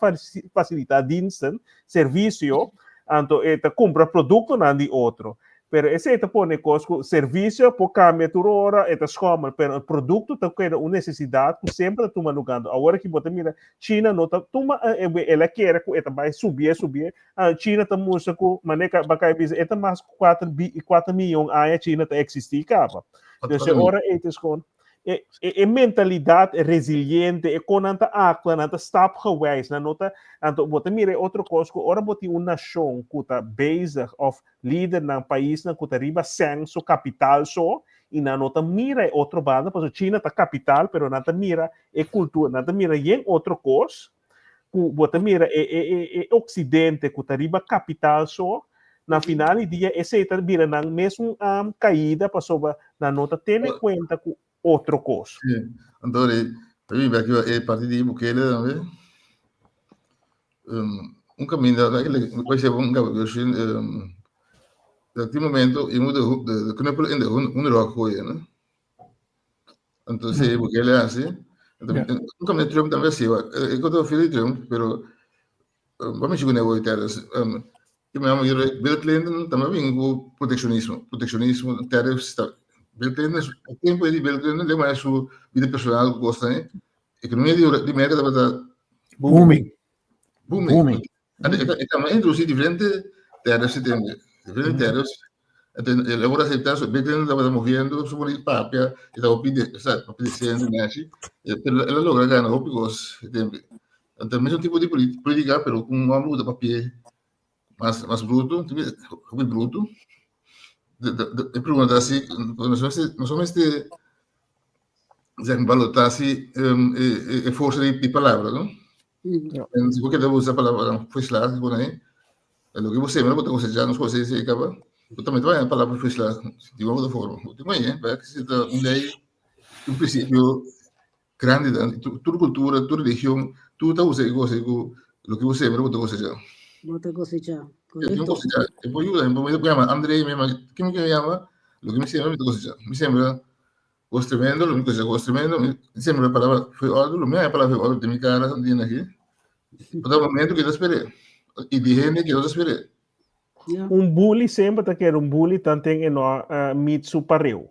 fasilitá diensten, servisio, anto e ta kumpra produktonan di otro. Pero esei ta pone kos ku servisio por kambia tur ora, e ta schommel, pero e produkto ta keda un nesesidat ku semper ta tuma lugá. Anto awor aki bo ta mira China no ta tuma, el a kere ku e ta bai subié subié, China ta mustra ku manera Bakay bisa e ta mas ku kuater bi kuater miyon aña China ta eksistí kaba. Dus e ora ei ta eskon e e mentalidad resiliente, e kon nan ta actua, nan ta stapgewijs, nan no ta, anto bo ta mira e otro kos ku ora bo tin un nashon ku ta bezig of lidernan, paisnan ku ta riba sèn su kapital so i nan no ta mira e otro banda, pasobra China ta kapital pero nan ta mira e kultura, nan ta mira yen otro kos ku bo ta mira e e e e oksidente ku ta riba kapital so, na final di dia esei ta bira nan mesun kaida pasobra nan no ta tene kuenta ku otro kos. Sí, anto di ta bin bek riba e parti di Bukele tambe. Un kaminda, bai ser un um, dat die momento je moet de, de, de knuppel in de hoenderhok gooien. Hè? Entonces, Bukele así. Entonces, ja. Un kaminda Trump tambe así. Ik had wel veel Trump, pero Wat mi sigur nego tariffs? I mi amo Bill Clinton tambe bin ku protekshionismo, protekshionismo, tariffs. Bill Clinton, e tempu di Bill Clinton lema e su bida personal ku kosnan ei. Ekonomia di di Merka tabata booming. Booming. Booming. E tambe introdusi diferente tariffs tambe, diferente tariffs. Entonces, el ora acepta, Bill Clinton tabata moviendo su papia, e tabata pidi, papia decente, nechi, pero el a logra gana hopi kos e tempu. Anto mesmo tipo di política, pero ku un hombre ku ta papia mas mas bruto, hopi bruto. E pregunta si, nos nos mester zeg balotá si e forsa di palabra, no? En si bo keda usa palabra fuisla por ahí, loke bo sembra bo ta kosechá, nos kosechá esei kaba, bo tambe ta baña palabra fuisla di un otro forma. Bo tin bañ'é, ta un lei, un prinsipio Grandi dan, tur kultura, tur religion, tur ta usa e kos ei ku loke bo sembra bo ta kosechá. Bo ta kosechá, korekto. Bo kosechá, e por yuda, mi por yama André, mi yama, ken mi yama, loke mi sembra mi ta kosechá. Mi sembra kos tremendo, lo mi kosechá kos tremendo, mi sembra palabra fei òrdu, lo mi haña palabra fei òrdu den mi kara den aki. Por ta momento ke ta sper'é, i di hende ke no ta sper'é. Un bully semper ta kere un bully tanten e no a meet su pareu.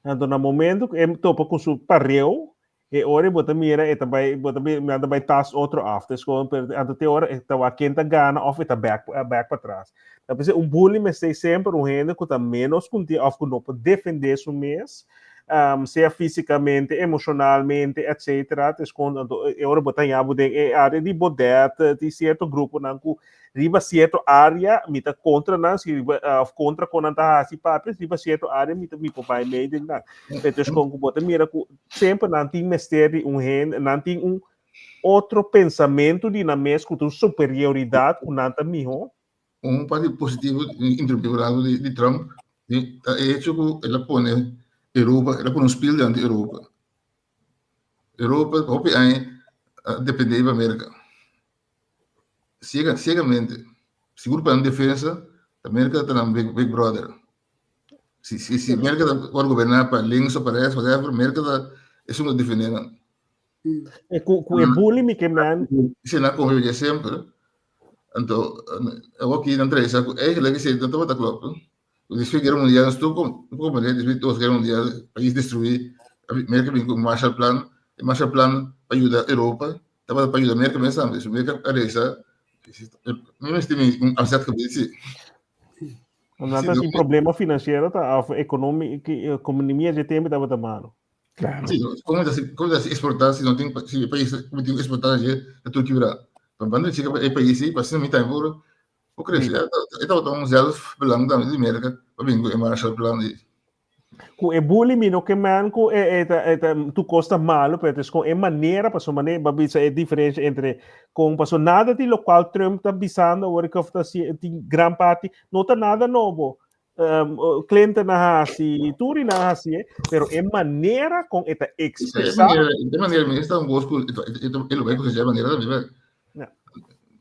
Anto na momento ku e topa ku su pareu, e ora bo ta mira e ta bai bo ta nan ta bai tas otro af. Ta skon pero anto te ora e ta wak ken ta gana of e ta bek bek patras. Ta p'esei un bully mester semper un hende ku ta menos kunti of ku no por defende su mes, sea físikamente, emoshonalmente, etcetera. Ta skon anto e ora bo ta haña bo den e área di bodet, di sierto gruponan ku Riba sierto área mi ta kontra nan, si riba òf kontra kon nan ta hasi papia, riba sierto área mi ta mi por bai mei den nan. Entonces kon ku bo ta mira ku semper nan tin mester di un hende, nan tin un otro pensamentu di nan mes ku ta un superioridat ku nan ta mihó. Un parti positivo, interrumpí un rato, di Trump, ta e hecho ku el a pone. Europa, el a pone un spiel dilanti Europa. Europa hopi aña a depende di Amerika. Ciega, ciegamente. Sigur pa nan defensa, Amerika ta nan big, big brother. Si, si, si Amerika ta wòrdu goberná pa links o pa rechts, whatever, Amerika ta esun ta defendé nan. E ku, ku e bully mi ke man. Si nan konvive semper, anto awor ki nan trae sa ku eigenlijk esei no tabata klòp. Despues Guera Mundial nos tur comprende despues dos Guera Mundial pais destrui Merca bin cu Marshall Plan e Marshall Plan pa yuda Europa tabata pa yuda Merca mes tambe so Merca a reza mi mester mi un afzetgebied si. Nan ta tin problema financiero ta of economia dje tempo tabata malo. Claro. Sí, como ta como ta exportar si no tin si e pais como tin exportar dje ta tur kibra. Pa banda chica e pais pa asina mi tambe por Bo cree? E tabata un zelfbelang tambe di Merca pa bin cu e Marshall Plan di. Cu e bully mi no ke man cu e e ta e ta tu cos ta malo pero es con e manera paso mane ba bisa e diferencia entre con paso nada di locual Trump ta bisando awor of ta si tin gran parti no ta nada nobo um, Clinton a hasi tur y nan a hasi pero e manera con e ta expresa E manera mi esta un cos cu e lo bay cu e manera tambe. Ja.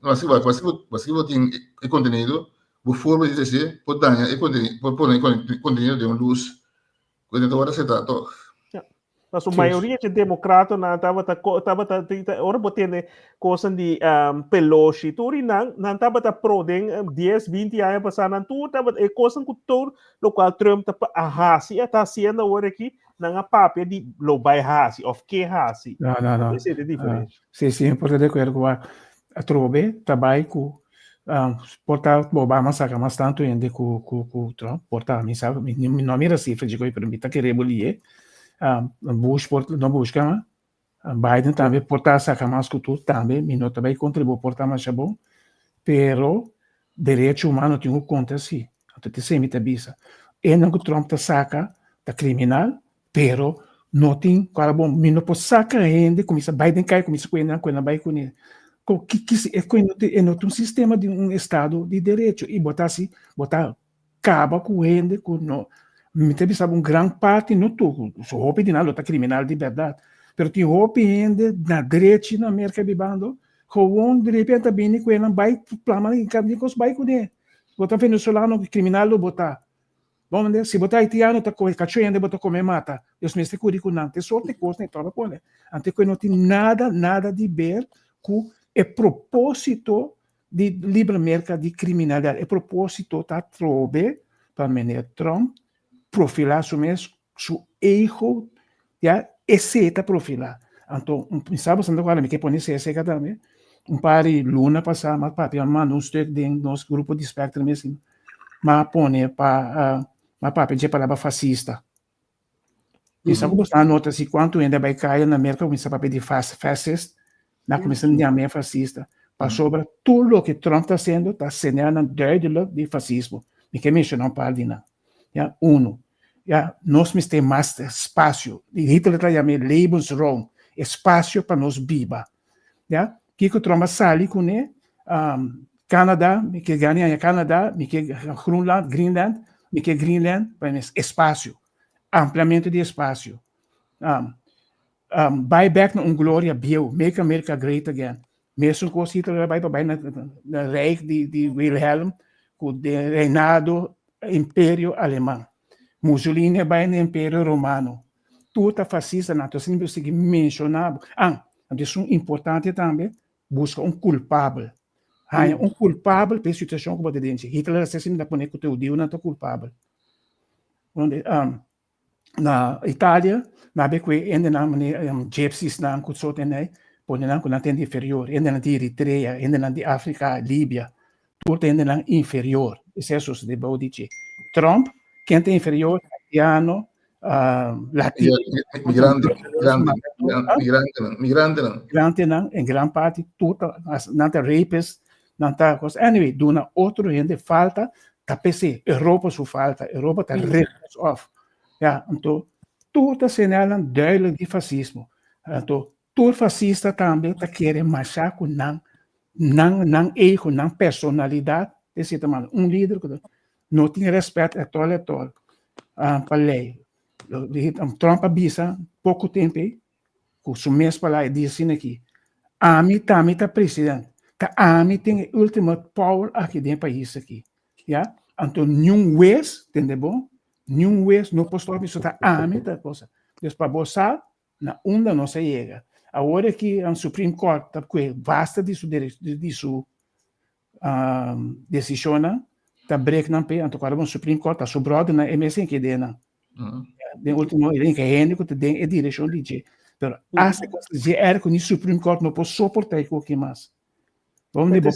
Mas que mas que mas que bo tin e contenido, bo forma di deci por daña e contenido, por pone e contenido den un luz cu no ta worde acepta toch. Ja. Paso mayoria de democratonan tabata tabata ora bo tende kosan di um, Pelosi, tur y nan nan tabata pro den 10, 20 aña pasá nan tur tabata e kosan ku tur lokual Trump ta a hasi a ta hasiendo awor aki nan a papia di lo bai hasi of ke hasi. No, no, no. Ese e diferencia. Sí, sí, mi por ta de acuerdo cu atrobe ta bai cu por ta Obama saca mas tanto hende cu cu cu Trump, por ta, mi sa, mi no a mira cifra dje pero mi ta kere bo lié. Bush por, no Bush kama, Biden tambe por ta saca mas cu tur tambe, mi no ta bai contra bo por ta masha bon, pero derecho humano tin cu conta si, anto t'esei mi ta bisa. Esnan cu Trump ta saca ta criminal, Pero no tin cual bon mi no por saca hende cuminsa bay den caya cuminsa cu nan cu nan bay cune cu ki ki e cu no e no ta un sistema di un estado di derecho y bo ta haci bo ta caba cu hende cu no mi ta bisa bo un gran parti no tur so hopi di nan lo ta criminal di berdad pero tin hopi hende na drechi na Merca bibando gewoon di repente ta bini cu nan bay plama nan cos bay cune bo ta venezolano criminal lo bo ta. Bon mende, si bo ta haitiano ta kohe kacho hende bo ta kome mata. Dios mester kuri ku nan. Te sorte kos nan e toba pone. Ante ku e no tin nada, nada di ber ku e proposito di libra Merka di kriminalidat. E proposito ta trobe pa meneer Trump profilá su mes, su ego, ya, esei ta profilá. Anto, mi sa bastante kual, mi ke pone esei aserka tambe. Un par di luna pasá mi a papia, mi a manda un stuk den nos grupo di Spectrum esei. M'a pone pa m'a papia dje palabra fasista. Mi sa ku boso a nota si kuantu hende a bai kaya na Merka kuminsá papia di fascist, nan a kuminsá yam'é fasista. Pasobra tur loke Trump ta hasiendo ta señalnan duidelijk di fasismo. Mi ke menshoná un par di nan. Ya, unu, ya, nos mester mas spasio. Hitler ta yam'é Lebensraum, espasio pa nos biba. Ya, kiko Trump a sali kuné? Canada, mi ke gana aña Canada, mi ke Groenland, Greenland, mi ke Greenland pa mes espacio, ampliamento di espacio. Um, um, bai back na un gloria bieu, make America great again. Mesun kos Hitler a bai pa bai na, na Rijk di, di Wilhelm, ku de reinado imperio aleman. Mussolini a bai na imperio romano. Tur ta fascista, nan, entonces mi sigui menciona bo. Ah, anto esun importante tambe, Buska un kulpabel. Haña un kulpabel pa e situashon ku bo ta den dje. Hitler a sesi ta pone ku te hudiunan ta kulpabel. Donde na Italia nan a kue hendenan manera gypsiesnan ku sort hende pone nan ku nan ta hende inferior. Hendenan di Eritrea, hendenan di Afrika, Libia, tur ta hendenan inferior. Esei a sosode bou di dje. Trump, ken ta inferior? Haitiano, latino. Migrante, migrante, migrantenan, migrantenan. Migrantenan, en gran parti tur ta, nan ta rapists, nan ta cos. Anyway, duna otro hende falta, ta p'esei Europa su falta, Europa ta rip us off. Ja, anto tur ta señalnan duidelijk di fasismo. Anto tur fasista tambe ta kere masha ku nan, nan, nan ego, nan personalidat, esei ta manda un lider ku ta no tin respet at all at all pa ley. Trump a bisa poko tempu ei, ku su mes palabra e di asina aki, Ami ta mi ta president, ta ami tin e ultimate power aki den e pais aki. Ya? Anto niun wes, tende bon, niun wes no por stop mi, so ta ami ta cosa. Dus pa bo sa na unda nos a yega. Awor aki Supreme Court ta kue basta di su di su desishonnan, ta break nan p'e, anto kòrda bon Supreme Court ta su bròdernan e mes tin ke den nan. Den último e den hende ku ta den e direkshon di dje. Pero hasta ku dje èr ku ni Supreme Court no por soportá e koki mas. Bo bo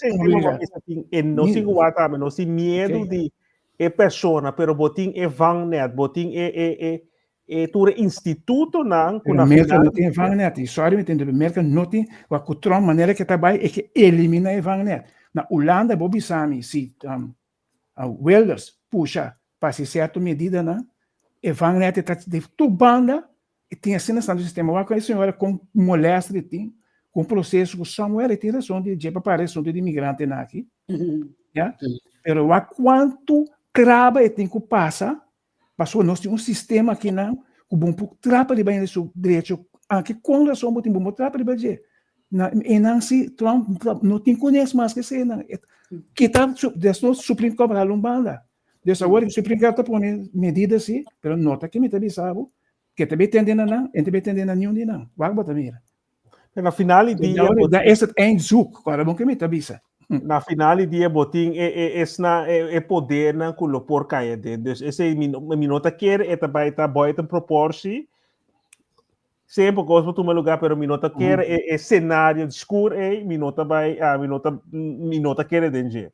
E no sin guarda tambe, no sin miedo di e persona, pero bo tin e vangnet, bo tin e e e e tur e institutonan ku na Merka no tin vangnet, sorry mi ta Merka no tin, wa ku Trump manera ke ta bai e ke elimina e vangnet. Na Hulanda bo bisa mi si Wilders pusha pa hasi sierto medidanan, e vangnet ta di tur banda e tin asina tantu sistema. Wak e señora kon molèster e tin ku un proseso ku somewhere e tin rason di dje pa para e asuntu di migrantenan aki, ya. Pero wak kuantu traba e tin ku pasa pasobra nos tin un sistema akinan ku bo por trapa riba hende su derecho, anke kon rason bo tin bo por trapa riba dje. Na enan si Trump no tin kunes mas ke eseinan. Kita desnos Supreme Court hala un banda. Des awor e Supreme Court ta pone medida si, pero no ta ke mi ta bisa bo, ke ta bay tende na nan, e no ta bay tende na niun di nan. Wak bo ta mira. Na final di dia bo Da is het eindzoek, kòrda bon ke mi ta bisa. Na final di dia bo tin e e esnan e e podernan ku lo por kai aden. Dus esei mi no mi no ta kere e ta bai ta buiten proportie. Semper kos por tuma lugar, pero mi no ta kere e e scenario skur ei, mi no ta bai ah mi no ta mi no ta kere den dje.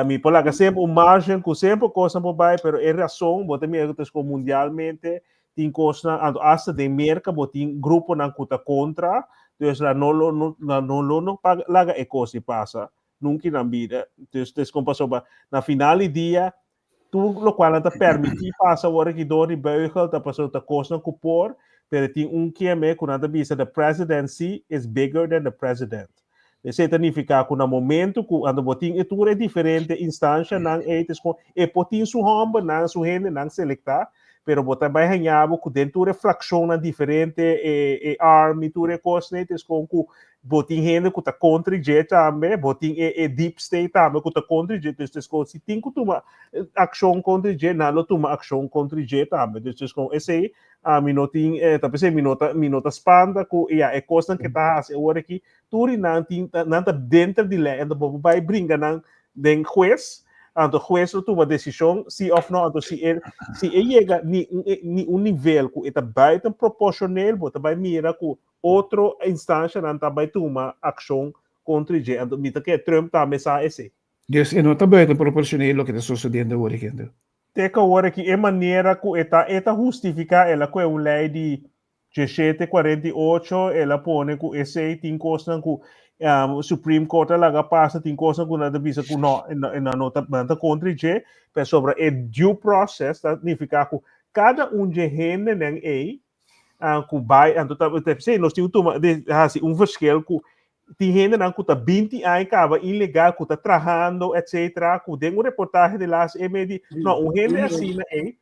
Mi por laga semper un margen ku semper kosnan por bai, pero e rason bo ta mira ku ta sko mundialmente tin kosnan, anto asta den Merka bo tin gruponan ku ta kontra, dus la no lo no la no lo no paga laga e kos di pasa nunka nan bida. Dus des kon pasobra na final di dia tur lokual nan ta permití pasa awor aki dor di beugel ta pasobra ta kosnan ku por, pero tin un kieme ku nan ta bisa the presidency is bigger than the president. Esei ta nifiká ku na momento ku anto bo tin e tur e diferente instanshanan ei ta eskon e por tin su hòmbernan, su hendenan selektá, pero bo ta bai haña bo ku den tur e frakshonnan diferente, e e army, tur e kosnan ei ta eskon ku bo tin hende ku ta kontra dje tambe, bo tin e e deep state tambe ku ta kontra dje, dus ta eskon si tin ku tuma akshon kontra dje, nan lo tuma akshon kontra dje tambe. Dus ta eskon esei Ami no tin, eh, ta p'esei mi no ta, mi no ta spanta ku, ya, e kosnan ke ta hasi awor aki, tur i nan tin, nan ta denter di lei, anto bo por bai bringa nan den hues, anto hues lo tuma desishon si òf no, anto si e, si e yega ni un, ni un nivel ku e ta buiten proporshoneel, bo ta bai mira ku otro instanshanan ta bai tuma akshon kontra dje, anto mi ta kere Trump tambe sa esei. Dus e no ta buiten proporshoneel loke ta sosodiendo awor aki anto. Te ku awor aki e manera ku e ta e ta hustifiká el a kue un lei di 1748, el a pone ku esei tin kosnan ku Supreme Court a laga pasa, tin kosnan ku nan ta bisa ku no, nan no ta nan ta kontra dje, pasobra e due process ta nifiká ku kada un dje hendenan ei ku bai anto ta p'esei nos tin ku tuma hasi un verschil ku tin hendenan ku ta 20 aña kaba ilegal ku ta trahando etcetera ku den un reportahe de las e me di no un hende asina ei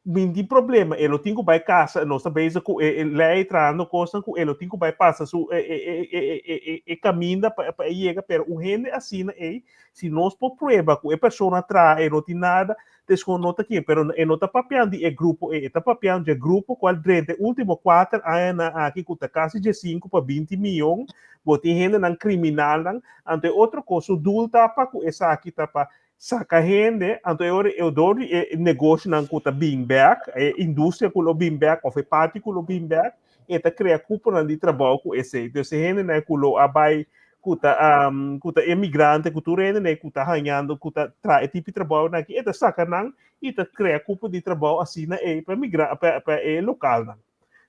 min tin problema e lo tin ku bai kasa nos ta bezig ku e lei trahando kosnan ku e lo tin ku bai pasa su e e e e e e kaminda pa pa e yega pero un hende asina ei si nos por prueba ku e persona traha e no tin nada Desco no ta kin, pero e no ta papiando di e grupo ei, e ta papiando dje grupo cual drenta e ultimo cuater añanan aki cu ta casi dje sinku pa binti miyon, bo tin hendenan criminalnan, anto e otro cos su doel ta pa cu esaki ta pa saca hende, anto e ora e dor di e negoshonan cu ta bin bek, e industria cu lo bin bek of e parti cu lo bin bek, e ta crea cuponan di trabou cu esey. Dus e hendenan cu lo a bay ku ta um, ku ta emigrante, ku tur hende ku ta hañando, ku ta tra e tipo trabou nan aki, e ta saka nan i ta krea kupo di trabou asina ei pa migra pa pa e lokalnan.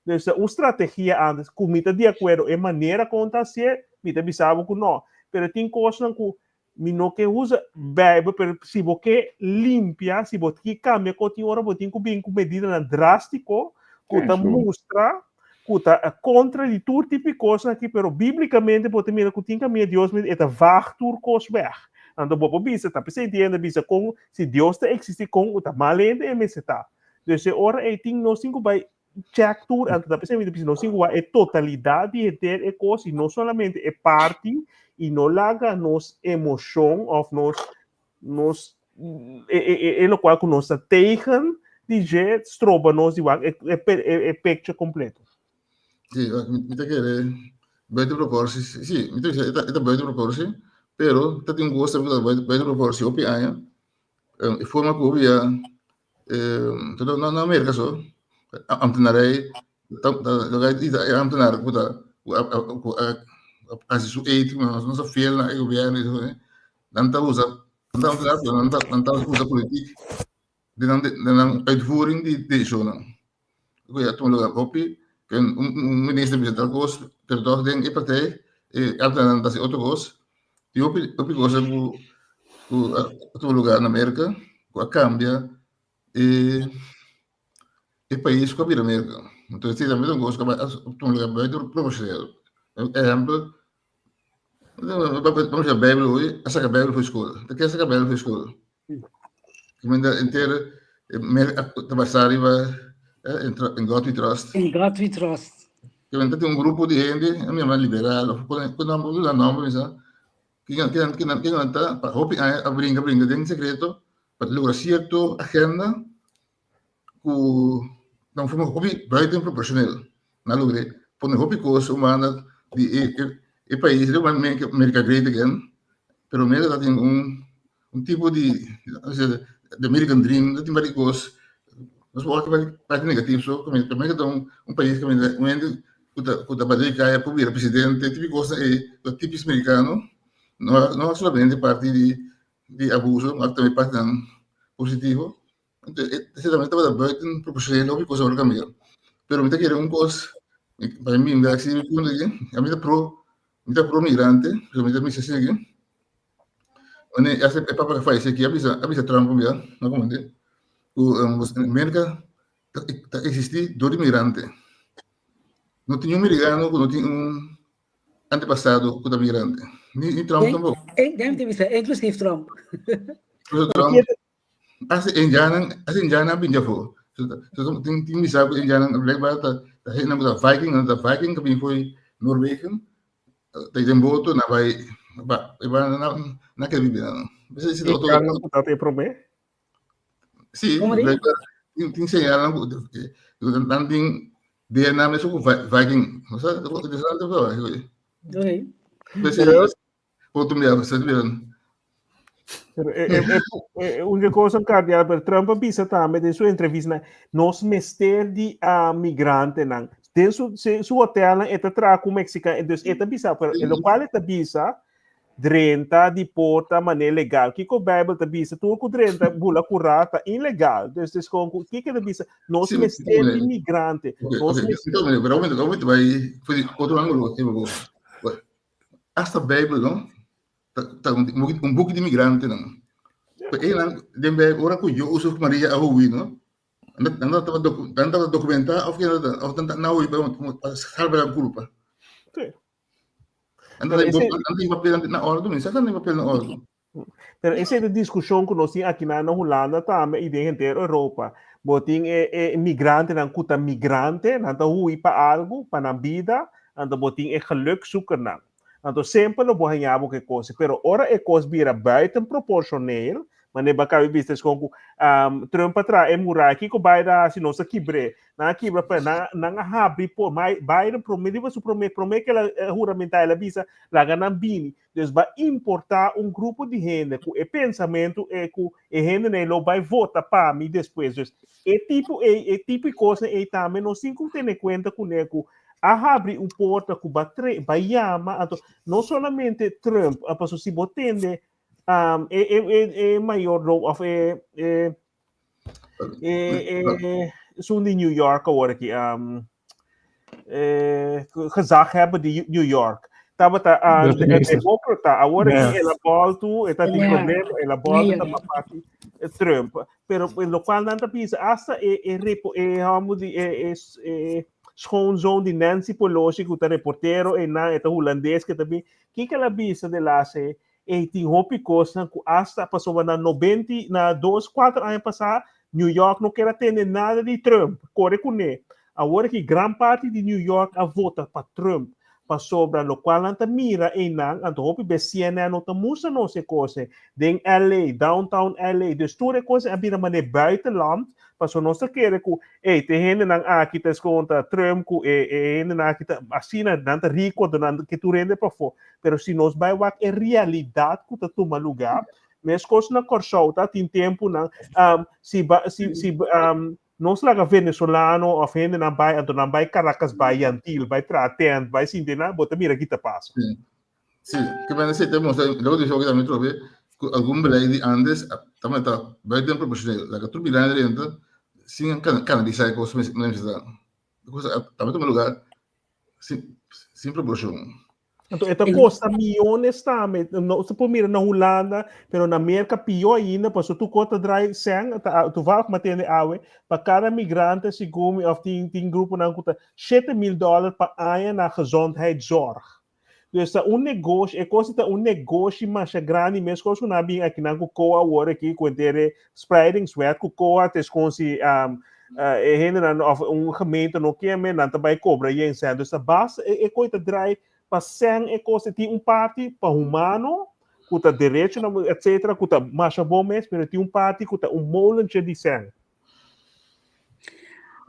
Dus ta un strategia antes ku mi ta di akuerdo e manera kon ta hasié, mi ta bisa bo ku no, pero tin kosnan ku mi no ke usa Bijbel, pero si bo ke limpia, si bo ke kambia kos tin ora bo tin ku bin ku medidanan drástiko ku ta mustra ku ta kontra di tur tipo di kosnan aki, pero bíblikamente bo ta mira ku tin kaminda Dios e ta vaag tur kos wèg. Anto bo por bisa, ta p'esei hende bisa kon si Dios ta eksistí kon ku ta mal hende e mester ta. Dus e ora ei tin nos tin ku bai check tur, anto ta p'esei mi ta bisa nos tin ku wak e totalidat di henter e kos i no solamente e parti i no laga nos emoshon òf nos nos e e e e lokual ku nos ta tegen di dje stroba nos di wak e e e picture kompleto. Sí, mi ta kere buiten proportie, sí, mi ta bisa e ta e ta buiten proportie, pero ta tin un kos tambe ku ta buiten proportie hopi aña, e forma ku hopi ya no na Amerika so, ambtenarij ta ta e ambtenar ku ta ku a ku a hasi su eed no ta fiel na e gobierno nan ta usa nan ta ambtenar pero nan ta nan ta usa politiek den nan den nan uitvoering di decisionnan. Ku ya tuma lugar hopi ken un minister bisa tal kos pero tòg den e partij e ambtenarnan ta hasi otro kos. Tin hopi hopi cosa ku ku a tuma lugar na Merka ku a kambia e e pais ku a bira Merka. Entonces esei tambe ta un kos ku a tuma lugar buiten proporsioneel. Ehèmpel, bamos a Bijbel hoy, a saka Bijbel for skol. Ta ke a saka Bijbel for skol? Kiminda enter Merka ta basá riba in God we trust. In God we trust. Kiminda tin un grupo di hende, mi yama liberal of ku nan por usa nomber mi sa, kinan ta pa hopi aña a bringa bringa den sekreto pa logra sierto agenda ku na un forma hopi buiten proporshonel. Nan a logra pone hopi kos un banda di e pais, make America great again, pero Merka ta tin un un tipo di the American dream, ta tin varios kos, nos por wak parti negativo so, Merka ta un pais kaminda un hende ku ta ku ta bati kaya por bira presidente, tipo kosnan ei ta tipis merikano, no solamente parti di di abuso, ma tambe partinan positivo. Esei tambe tabata buiten proporsioneel hopi kos a wòrdu kambia. Pero mi ta kere un kos, pa mi bin bèk si mi punto aki, ami ta pro, mi ta pro migrante, pero mi ta misa asina aki. Wanneer e e papa fayesé aki a bisa a bisa Trump un bia, no komo ku Merka ta ta eksistí dor di migrante. No tin niun merikano ku no tin un antepasado ku ta migrante. Ni ni Trump tampoko. Déjame te bisa, inclusief Trump. Trump, Hasta indianan, hasta indianan a bini afó. So, tin tin bisa ku indianan blijkbaar ta ta hendenan ku ta viking, nan ta viking ku bini fo'i Noorwegen, ta den boto nan bai ba e ba nan nan kere bibi nan. Bisa si otro Indianan ku ta e promé? Sí, blijkbaar tin tin señalnan ku nan tin DNA mesun ku viking. Osea, interesante pa. Oké. Pero Otro mira, você mira. Pero eh, eh, eh, eh, un cosa cardial, pero Trump a bisa tambe den su entrevista, nos mester di a migrantenan. Den su, su hotelnan e ta traha ku mexicano, dus e ta bisa, pero e lo cual e ta bisa, drenta di porta manera legal. Kiko Bijbel ta bisa, tur ku drenta bula kurá ta ilegal. Dus dus kon ku kiko ta bisa, nos Sí, mester di sí. migrante. Ok, Nos ok. mester Então, pero un momento, un momento, vai, foi otro ángulo, tipo, Hasta Bijbel, no? Ta, ta un, un buki di migrantenan. Pero einan, den Bijbel, ora ku Jozef ku Maria a hui, no? Nan nan tabata docu, nan tabata documentá of ke of nan nan a hui pa pa salba nan kulpa. Sí. Nan Pero tin ese, nan tin papel na ordu, mi sa nan tin papel na ordu. Pero esa e diskushon ku nos tin aki na Hulanda tambe i den henter Europa. Bo tin e, e migrantenan ku ta migrante, nan ta hui pa algu, pa nan bida, anto bo tin e gelukzoekernan. Anto semper lo bo haña bo ku e kos, pero ora e kos bira buiten proportioneel, manera bo a kaba di bisa es kon ku um, Trump a traha e muraya, kiko Biden a hasi? Nos a kibr'é. Nan a kibra pa nan, nan a habri por, Biden promé riba su promé, promé ku el a huramentá el a bisa, laga nan bini. Dus ba importá un grupo di hende ku e pensamentu e ku e hendenan ei lo bai vota pa mi despues. Dus e tipo ei, e tipo di kosnan ei tambe nos tin ku tene kuenta kuné ku a habri un porta ku ba tre ba yama anto no solamente Trump, pasobra si bo tende e e e e mayordomo òf e e e e esun di New York awor aki gezaghebber di New York tabata uh, demócrata awor aki el a boltu e ta tin problema el a boltu ta parti Trump pero lo cual nan ta bisa hasta e e repo e homo di e e e schoonzoon di Nancy Pelosi ku ta reportero e nan e ta hulandes ke ta bin kiko el a bisa de laatste Ey tin hopi kosnan ku asta pasobra na nobenti na dos kuater aña pasá New York no kier a tende nada di Trump, kore kuné. Awor aki gran parti di New York a vota pa Trump pasobra lokual nan ta mira einan, anto hopi bes CNN no ta mustra nos e kos ei, den LA, downtown LA, dus tur e kos ei a bira manera buitenland, pasobra nos ta kere ku ey te hendenan aki ta eskonta Trump ku e e hendenan aki ta asina, nan ta riku anto nan ke tur hende pafó, pero si nos bai wak e realidat ku ta tuma lugá, meskos na Kòrsou ta tin tempunan, si ba si si Nos laga venezolano of hendenan bai, anto nan bai Caracas, bai Yantil, bai traha tent, bai sinti nan, bo ta mira ki ta pasa. Sí, sí. Ke men esei ta mostra, loke di hopi tambe trobe, ku algun beleid di antes tabata ta buiten proporsioneel. Laga tur migrante drenta sin kanalisá e kos mester ta. E kos a tuma lugar sin sin proporshon. Anto e ta kosta miyones tambe. No se por mira na Hulanda, pero na Merka pió ainda, paso tur kos ta drai sèn, ta toevallig mi a tende awe, pa kada migrante segun mi òf tin tin gruponan ku ta 7000 dòler pa aña na gezondheidszorg. Dus ta un negoshi, e kos ta un negoshi masha grandi, meskos ku nan a bin akinan ku koa awor aki ku henter e spreidingswet ku koa ta eskon si e hendenan òf un gemeente no kier men nan ta bai kobra yen sèn. Dus ta basta e e kos ta drai pa sèn e kos tin un parti pa humano ku ta derechonan etcetera ku ta masha bon mes pero tin un parti ku ta un molentje di sèn.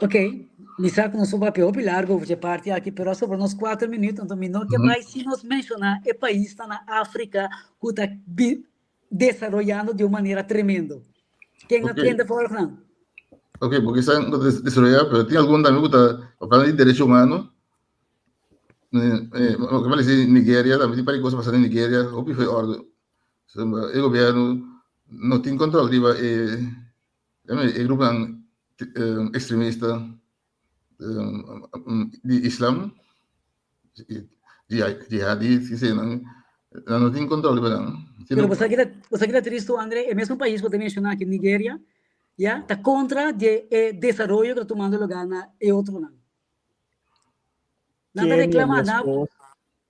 Ok, mi sa ku nos por papia hopi largu over dje parti aki, pero a sobra nos kuater minuut, anto mi no ke bai sin nos menshoná e paisnan na Afrika ku ta desaroyando di un manera tremendo. Ken a kende volg nan? Ok, porque están desaroyando, pero tin algun tambe ku ta hablando di derecho humano. Loke mi a lesi Nigeria, tambe tin par di cosa pasando na Nigeria, hopi foi orde. E gobierno no tin control riba e e gruponan extremista di islam, jihadis, eseinan, nan no tin control riba nan. Pero bo sa kita, bo sa kita tristu, Andre, e mesun pais bo ta menciona aki, Nigeria, ya, ta contra di e desaroyo ku ta tumando lugar na e otronan. Nan ta Kenia, reclama, nan, meskos.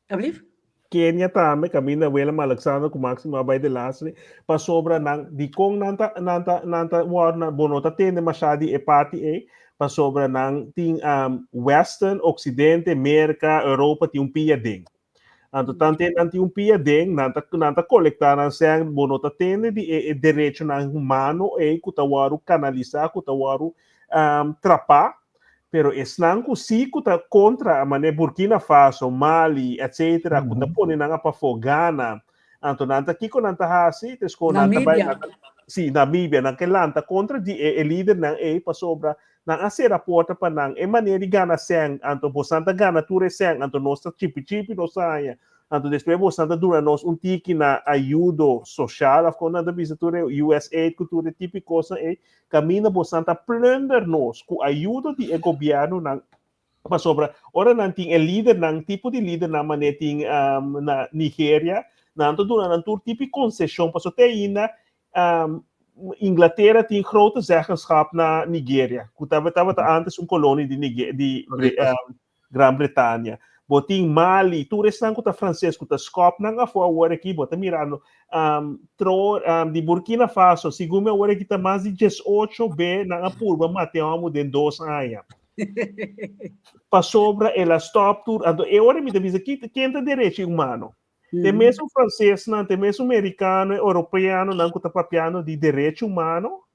Ablief? Kenia tambe, kaminda Willem Alexander ku Maxima a bai de laatste, pasobra nan, dikon nan ta, nan ta, nan ta wòrdu, nan, bo no ta tende mashá di e parti ei, pasobra nan tin um, Western, Oksidente, Merka, Europa tin un pia den. Anto tante nan tin un pia den, nan ta, nan ta kolektá nan sèn, bo no ta tende di e, e derechonan humano ei ku ta wòrdu kanalisá, ku ta wòrdu um, trapá, Pero esnan ku sí ku ta kontra, manera Burkina Faso, Mali, etcetera, ku ta pone nan apafó, Ghana, anto nan ta kiko nan ta hasi? Ta esko nan ta bai, Namibia. nan ta, sí, Namibia, nan ke lanta kontra di e, e lidernan ei pasobra nan a sera porta pa nan. E manera di gana sèn, anto bosan ta gana tur e sèn, anto nos ta chipi chipi nos ta haña. Anto despues bosan ta duna nos un tiki na ayudo soshal òf kon nan ta bisa tur e USAID ku tur e tipo di kosnan ei. Kaminda bosan ta plunder nos ku ayudo di e gobièrnunan, pasobra ora nan tin e lidernan, tipo di lidernan manera tin na Nigeria, nan ta duna nan tur tipo di konseshon, pasobra te ainda Inglatera tin grote zeggenschap na Nigeria, ku tabata antes un kolonia di di Gran Bretania. Bo tin Mali, tur esnan ku ta franses ku ta skòp nan afó awor aki, bo ta mirando um, tro um, di Burkina Faso, segun mi awor aki ta mas di 18 be nan a purba mate homo den dos aña. Pasobra el a stòp tur, anto e ora mi ta bisa, ki, ken ta derecho humano? Te mesun fransesnan, te mesun merikano, e europeanonan ku ta papiando di derecho humano,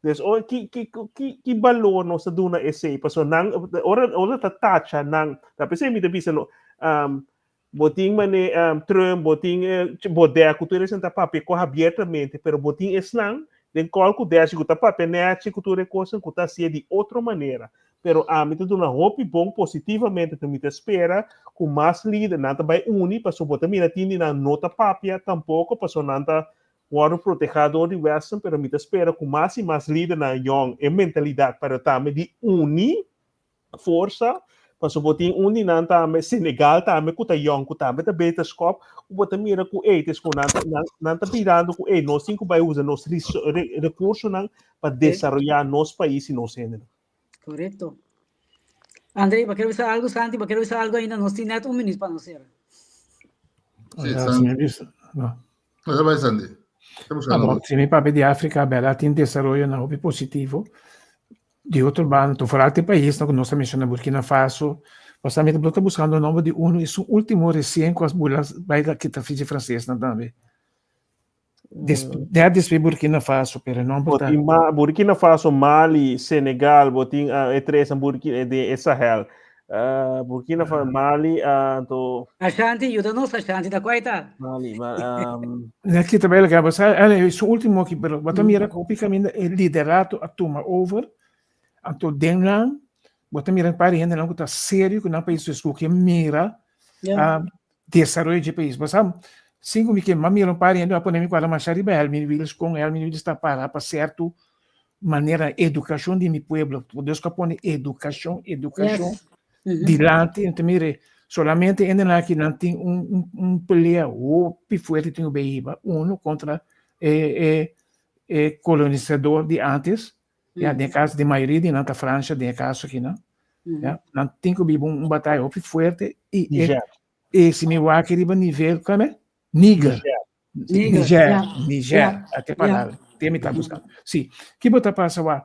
Dus o ki ki ki ki balor nos ta duna esei? Pasobra nan ora ora ta tacha nan, ta p'esei mi ta bisa no, um, bo tin mane um, Trump, bo tin eh, Baudet ku tur esnan ta papia ku abiertamente, pero bo tin esnan den kòl ku dèshi ku ta papia nèchi ku tur e kosnan ku ta hasié di otro manera. Pero ami ta duna hopi bon positivamente, pero mi ta spera ku mas lidernan ta bai uni, pasobra bo ta mira tin di nan no ta papia tampoko, pasobra nan ta Wòrdu protehá dor di Western, pero mi ta spera ku mas i mas lidernan yòn e mentalidat pero tambe di uni forsa, pasobra bo tin un di nan tambe, Senegal tambe ku ta yòn ku tambe ta beta skòp, ku bo ta mira ku ey ta esku nan ta nan nan ta birando ku ey nos tin ku bai usa nos rekursonan pa desaroyá nos pais i nos hendenan. Korekto. André, bo ker bisa algu? Santi, bo ker bisa algu ainda? Nos tin nèt un minüt pa nos sera. Sí, Santi. No. No, bai, Santi. Ah, bon, si mi papia di Afrika, bèrdat tin desaroyonan hopi positivo. Di otro banda, to foral te paisnan ku nos ta menshoná Burkina Faso, pasobra mi ta buskando nomber di uno, esun último resien ku a bula bai kita fichi fransesnan tambe. Des, net despues Burkina Faso, pero e nomber ta... Bo tin Ma, Burkina Faso, Mali, Senegal, bo tin uh, e tres Burkina, de e Sahel. Uh, Burkina Faso, Mali, uh, anto... Ashanti, yuda nos, Ashanti, ta kwai ta? Mali, ma, um... Net kita bij elkaar, maar zij, su último aki, pero wat mm. mira hopi caminda e liderato a tuma over, anto den nan, bo ta mira un par di hende nan ku ta serio ku nan pais, dus ku ke mira yeah. uh, desaroyo di pais. Bo sa, sin ku mi ke, ma mira un par di hende a pone mi kuadra masha riba Helmin Wiels, kon Helmin Wiels ta para pa sertu manera edukashon di mi pueblo. Dios ka pone edukashon, edukashon yes. mm -hmm. dilanti. Ento mire, solamente hende nan aki nan tin un, un, un pelea hopi fuerte tin ku hiba uno kontra e, e, e kolonisador di antes. Mm. Ja, den caso di mayoria di nan ta Francia, den caso aki nan. Mm. Ja, nan tin ku biba un, un bataya hopi fuerte i e, e si mi wak riba nivel, kome? Niger. Niger, Niger, ja. Niger, Ja. ate palabra, te mi ta buscando. Si, ki bo ta pasa wa?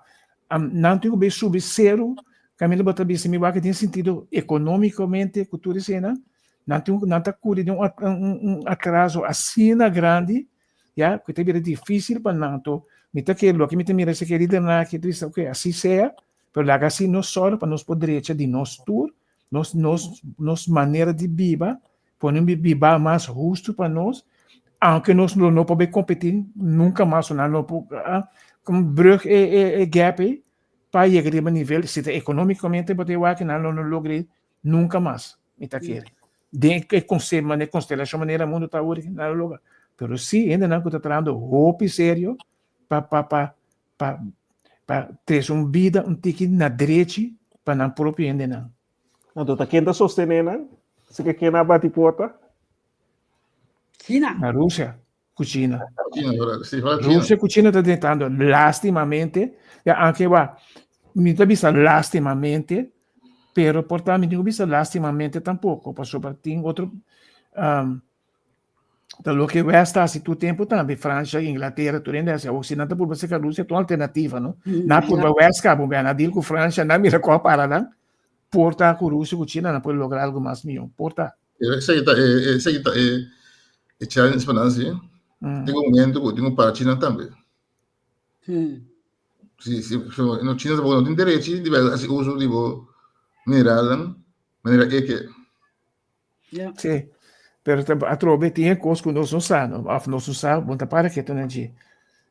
Am, nan tin ku be subi seru, kaminda bo ta bisa mi wak den sentido economicamente ku tur esena, nan tin nan ta kuri den un, un, un atraso asina grandi, ya, ku ta bira dificil pa nan. Anto, mi ta kere, loke mi ta mira esaki lidernan aki ta bisa, ok, asi sea, pero laga asi nos sòru pa nos por drecha di nos tur, nos, nos, nos manera di biba, Pone un biba mas hustu pa nos, aunke nos lo no por bay competi nunca mas, nan no por como brug e e e gap ey pa yega riba nivel, si ta economicamente bo ta wak nan lo no logra nunca mas, mi ta kere. Den e conse manera constelacion manera mundo ta awor nan lo logra. Pero si hendenan cu ta trahando hopi serio pa pa pa pa pa trece un bida un tiki na drechi pa nan propio hendenan. Anto ta ken ta sostené nan? Si ke ken a bati porta? China. Na Rusia ku China. China, ora, si fala China. Rusia ku China ta tentando lastimamente, ya anke wa, mi ta bisa lastimamente, pero por ta mi tin ku bisa lastimamente tampoko, pasobra tin otro um, Ta loke West ta hasi tur tempu tambe, Francia, Inglaterra, tur hende hasi. Awor si nan ta purba seka Rusia ta un alternativa, no? Nan purba West kaba, nan a deal ku Francia, nan mira kon a para nan. Por ta ku Rusia ku China nan por logra algu mas mihó. Por ta. Esaki ta e, esaki ta e, e challenge pa nan, si. Tin un momento ku tin ku para China tambe. Si, si, so, no, China tampoco no tin derechi di hasi uso di bo mineralnan manera e ke. Ja. Sí. Pero atrobe tin e kos ku nos no sa, no? Of nos no sa, bon ta para ketu na dje.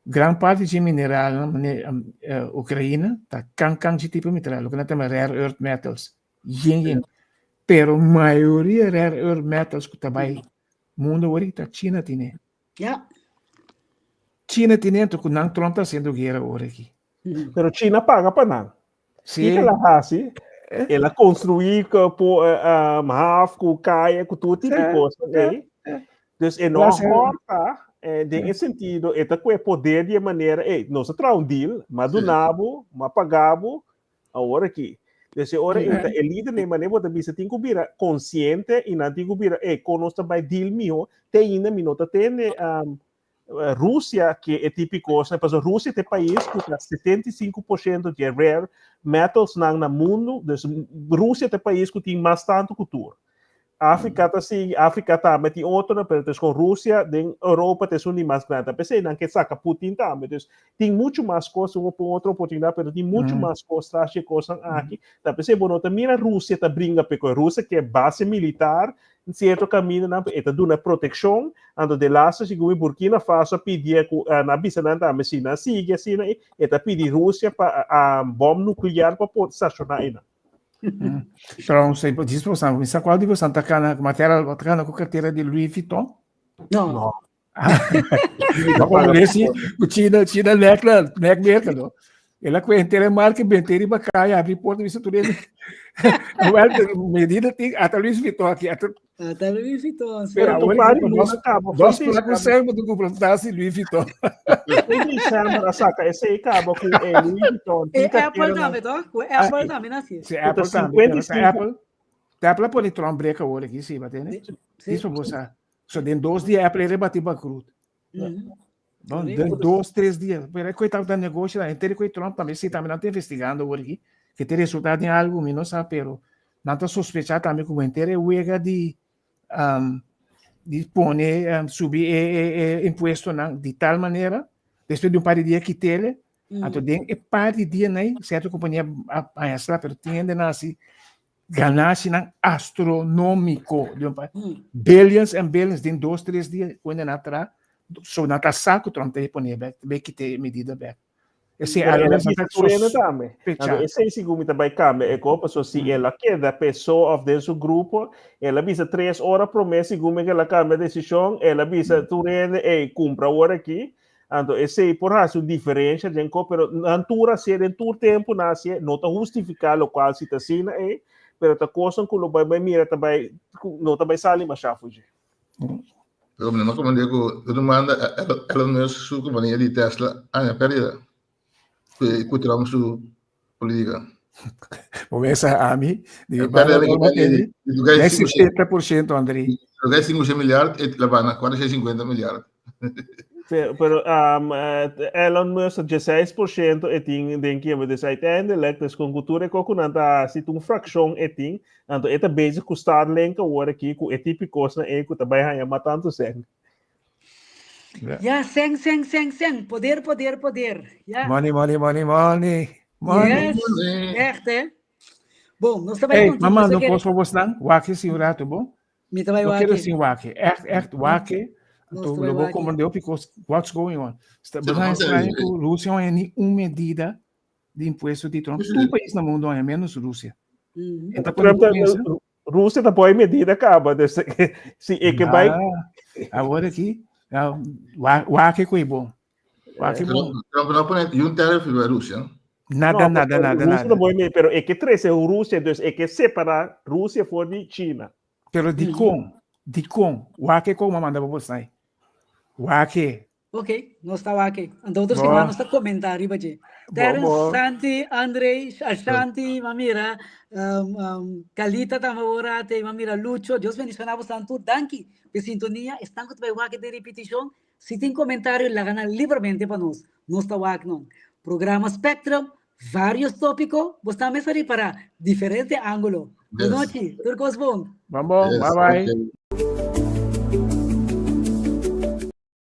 Gran parti dje mineralnan, mane Ukraina, ta kan kan dje tipo mineral, loke nan ta yama rare earth metals. Yen yen. Pero mayoria rare earth metals ku ta bai mundo awor ta China tine. Ja. China tine anto ku nan Trump ta hasiendo guera awor aki. Pero China paga pa nan. Sí. Kiko el a hasi? El a construí po um, haf ku kaya ku tur tipo Sí, kos sí, ei. sí. Dus e no Las- horta eh, den e sentido e ta ku e poder di e manera ei nos a traha un deal, ma Sí. dunabo, ma pagabo, awor aki. Dus e ora Sí. ei ta e lider den manera bo ta bisa tin ku bira konsiente i nan tin ku bira ei kon nos ta bai deal miho te ainda mi no ta tende um, Rusia ke e tipo kosnan, pasobra Rusia ta e pais ku ta 75% di e rare metalsnan na mundu, dus Rusia ta e pais ku tin mas tantu ku tur. Afrika ta sigui, Afrika tambe tin otronan, pero dus kon Rusia den Europa ta esun di mas grandi. P'esei nan ke saka Putin tambe. Dus tin muchu mas kos, un otro oportunidat, pero tin muchu mas kos tras di e kosnan aki. Ta p'esei bo no ta mira Rusia ta bringa p'e kos. Rusia ke base militar Cierto camindanan e ta duna proteccion, anto de laatste segun mi Burkina Faso a pidi cu nan a bisa nan tambe si nan sigui asina e ta pidi Rusia pa bom nuclear pa por staciona einan. Pero sei diz você, mi sa qual di você ta cana, matera ta cana cu cartera di Louis Vuitton? No. No. Ma como esse, o China, China nek la, nek merca, no? Ela com inteira marca, bem riba cai, abre porta, isso tudo ele. Well, medida tem, até Louis Vuitton aqui, até Até Louis Vuitton, sim. Pero Agora, pare nós, luna caba, nós foi para com cérebro do comprar se Louis Vuitton. Foi december a saca esse aí caba com e Louis Vuitton. E Tem Apple carteira na também, toch? O Apple também, assim. Se Apple também, pero 55. Apple, Apple pone Trump break agora aqui, sim, batendo. Sim. Isso você. So den dos dia Apple rebati bankrut. Mhm. Bon, den dos, tres dia. Pero e tabata negoshi la, enter ku Trump tambe si tambe nan ta investigando awor aki, ke te resultado den algo mi no sa, pero nan ta sospecha tambe ku enter e wega di um, di pone um, subi e, e, e impuestonan di tal manera, despues di un par di dia kitele, anto den e par di dia nei, cierto compania a haña sla, pero tin hende nan hasi ganashinan astronómiko di un pa billions and billions den dos tres dia ku hende nan tra so nan ta sa ku Trump ta pone bek ta bai kita e medida bek esei Pero algo el a nan bisa ta tur hende tambe. sospecha. Anto esei sigur mi ta bai kambia e ko, paso si el a keda peso of den su grupo, el a bisa tres ora promé sigur mi ke el a kambia desishon, el a bisa tur hende, ey, kumpra awor aki. Anto esei por hasi un diferensha den ko, pero nan tur hasié den tur tempu nan hasié, no ta hustifiká lokual si ta asina ei, pero ta kosnan ku lo bai bai mira ta bai ku no ta bai sali mashá for dje. Pero mi no komprendé ku tur manda Elon Musk su kompania di Tesla haña pèrdida ku Trump su política. Bo mesa ami di mi banda norma tende Lugar 70%, André. Lugar 5 milyard, e la bana 450 milyard. Pero, pero um, Elon Musk 16% e tin den kieme. Dus uiteindelijk, dus con cultura e koku nan ta si un fracción e tin, anto e ta bezig ku Starlink awor aki ku e típicos na e ku ta bai haña ma tantu sen. Ja, sen, sen, sen, sen. Poder, poder, poder. Ja. Money, money, money, money. Money. Yes, echt hè. Bom, nos ta bai Hey, continua. mama, Você no quer- kos pa bos nan. Wak si un rato, bon? Mi ta bai No quiero wak. sin wak. Echt, echt wak. Nos Anto, ta bai lo bo wak. comprende because what's going on. Sta, Sí, bo no, extraño sí. ku Rusia no hay ni un medida di impuesto di Trump. Tur pais na mundo hay menos Rusia. Enta Trump cuando ta, pensa, Rusia ta poi medida kaba, dus si e ke bai Ah, awor aki, ah, wak ku e bon. Wak e bon. Trump no pone un tariff riba Rusia. Nada, No, nada, nada, Rusia nada. ta poi medida, pero e ke trese Rusia, dus e ke separa Rusia for di China. Pero di kon, di kon, wak e kon manda pa bos nai. Wak e. Ok, nos ta wak. Anto otro Bo. semana nos ta comenta riba dje. Bo, Terence, bo. Santi, André, Ashanti, Mamira, um, um, Kalita tambe ora te, Mamira, Lucho, Dios bendiciona bo tur. Danki pe sintonia. Esnan ku ta bai wak den repeticion. Si tin comentario, laga nan libremente pa nos. Nos ta wak nan. Programa Spectrum, varios tópico, bo ta mester repará diferente ángulo. Yes. Bon nochi, tur kos bon. Bon, bon, Yes, bye bye. okay.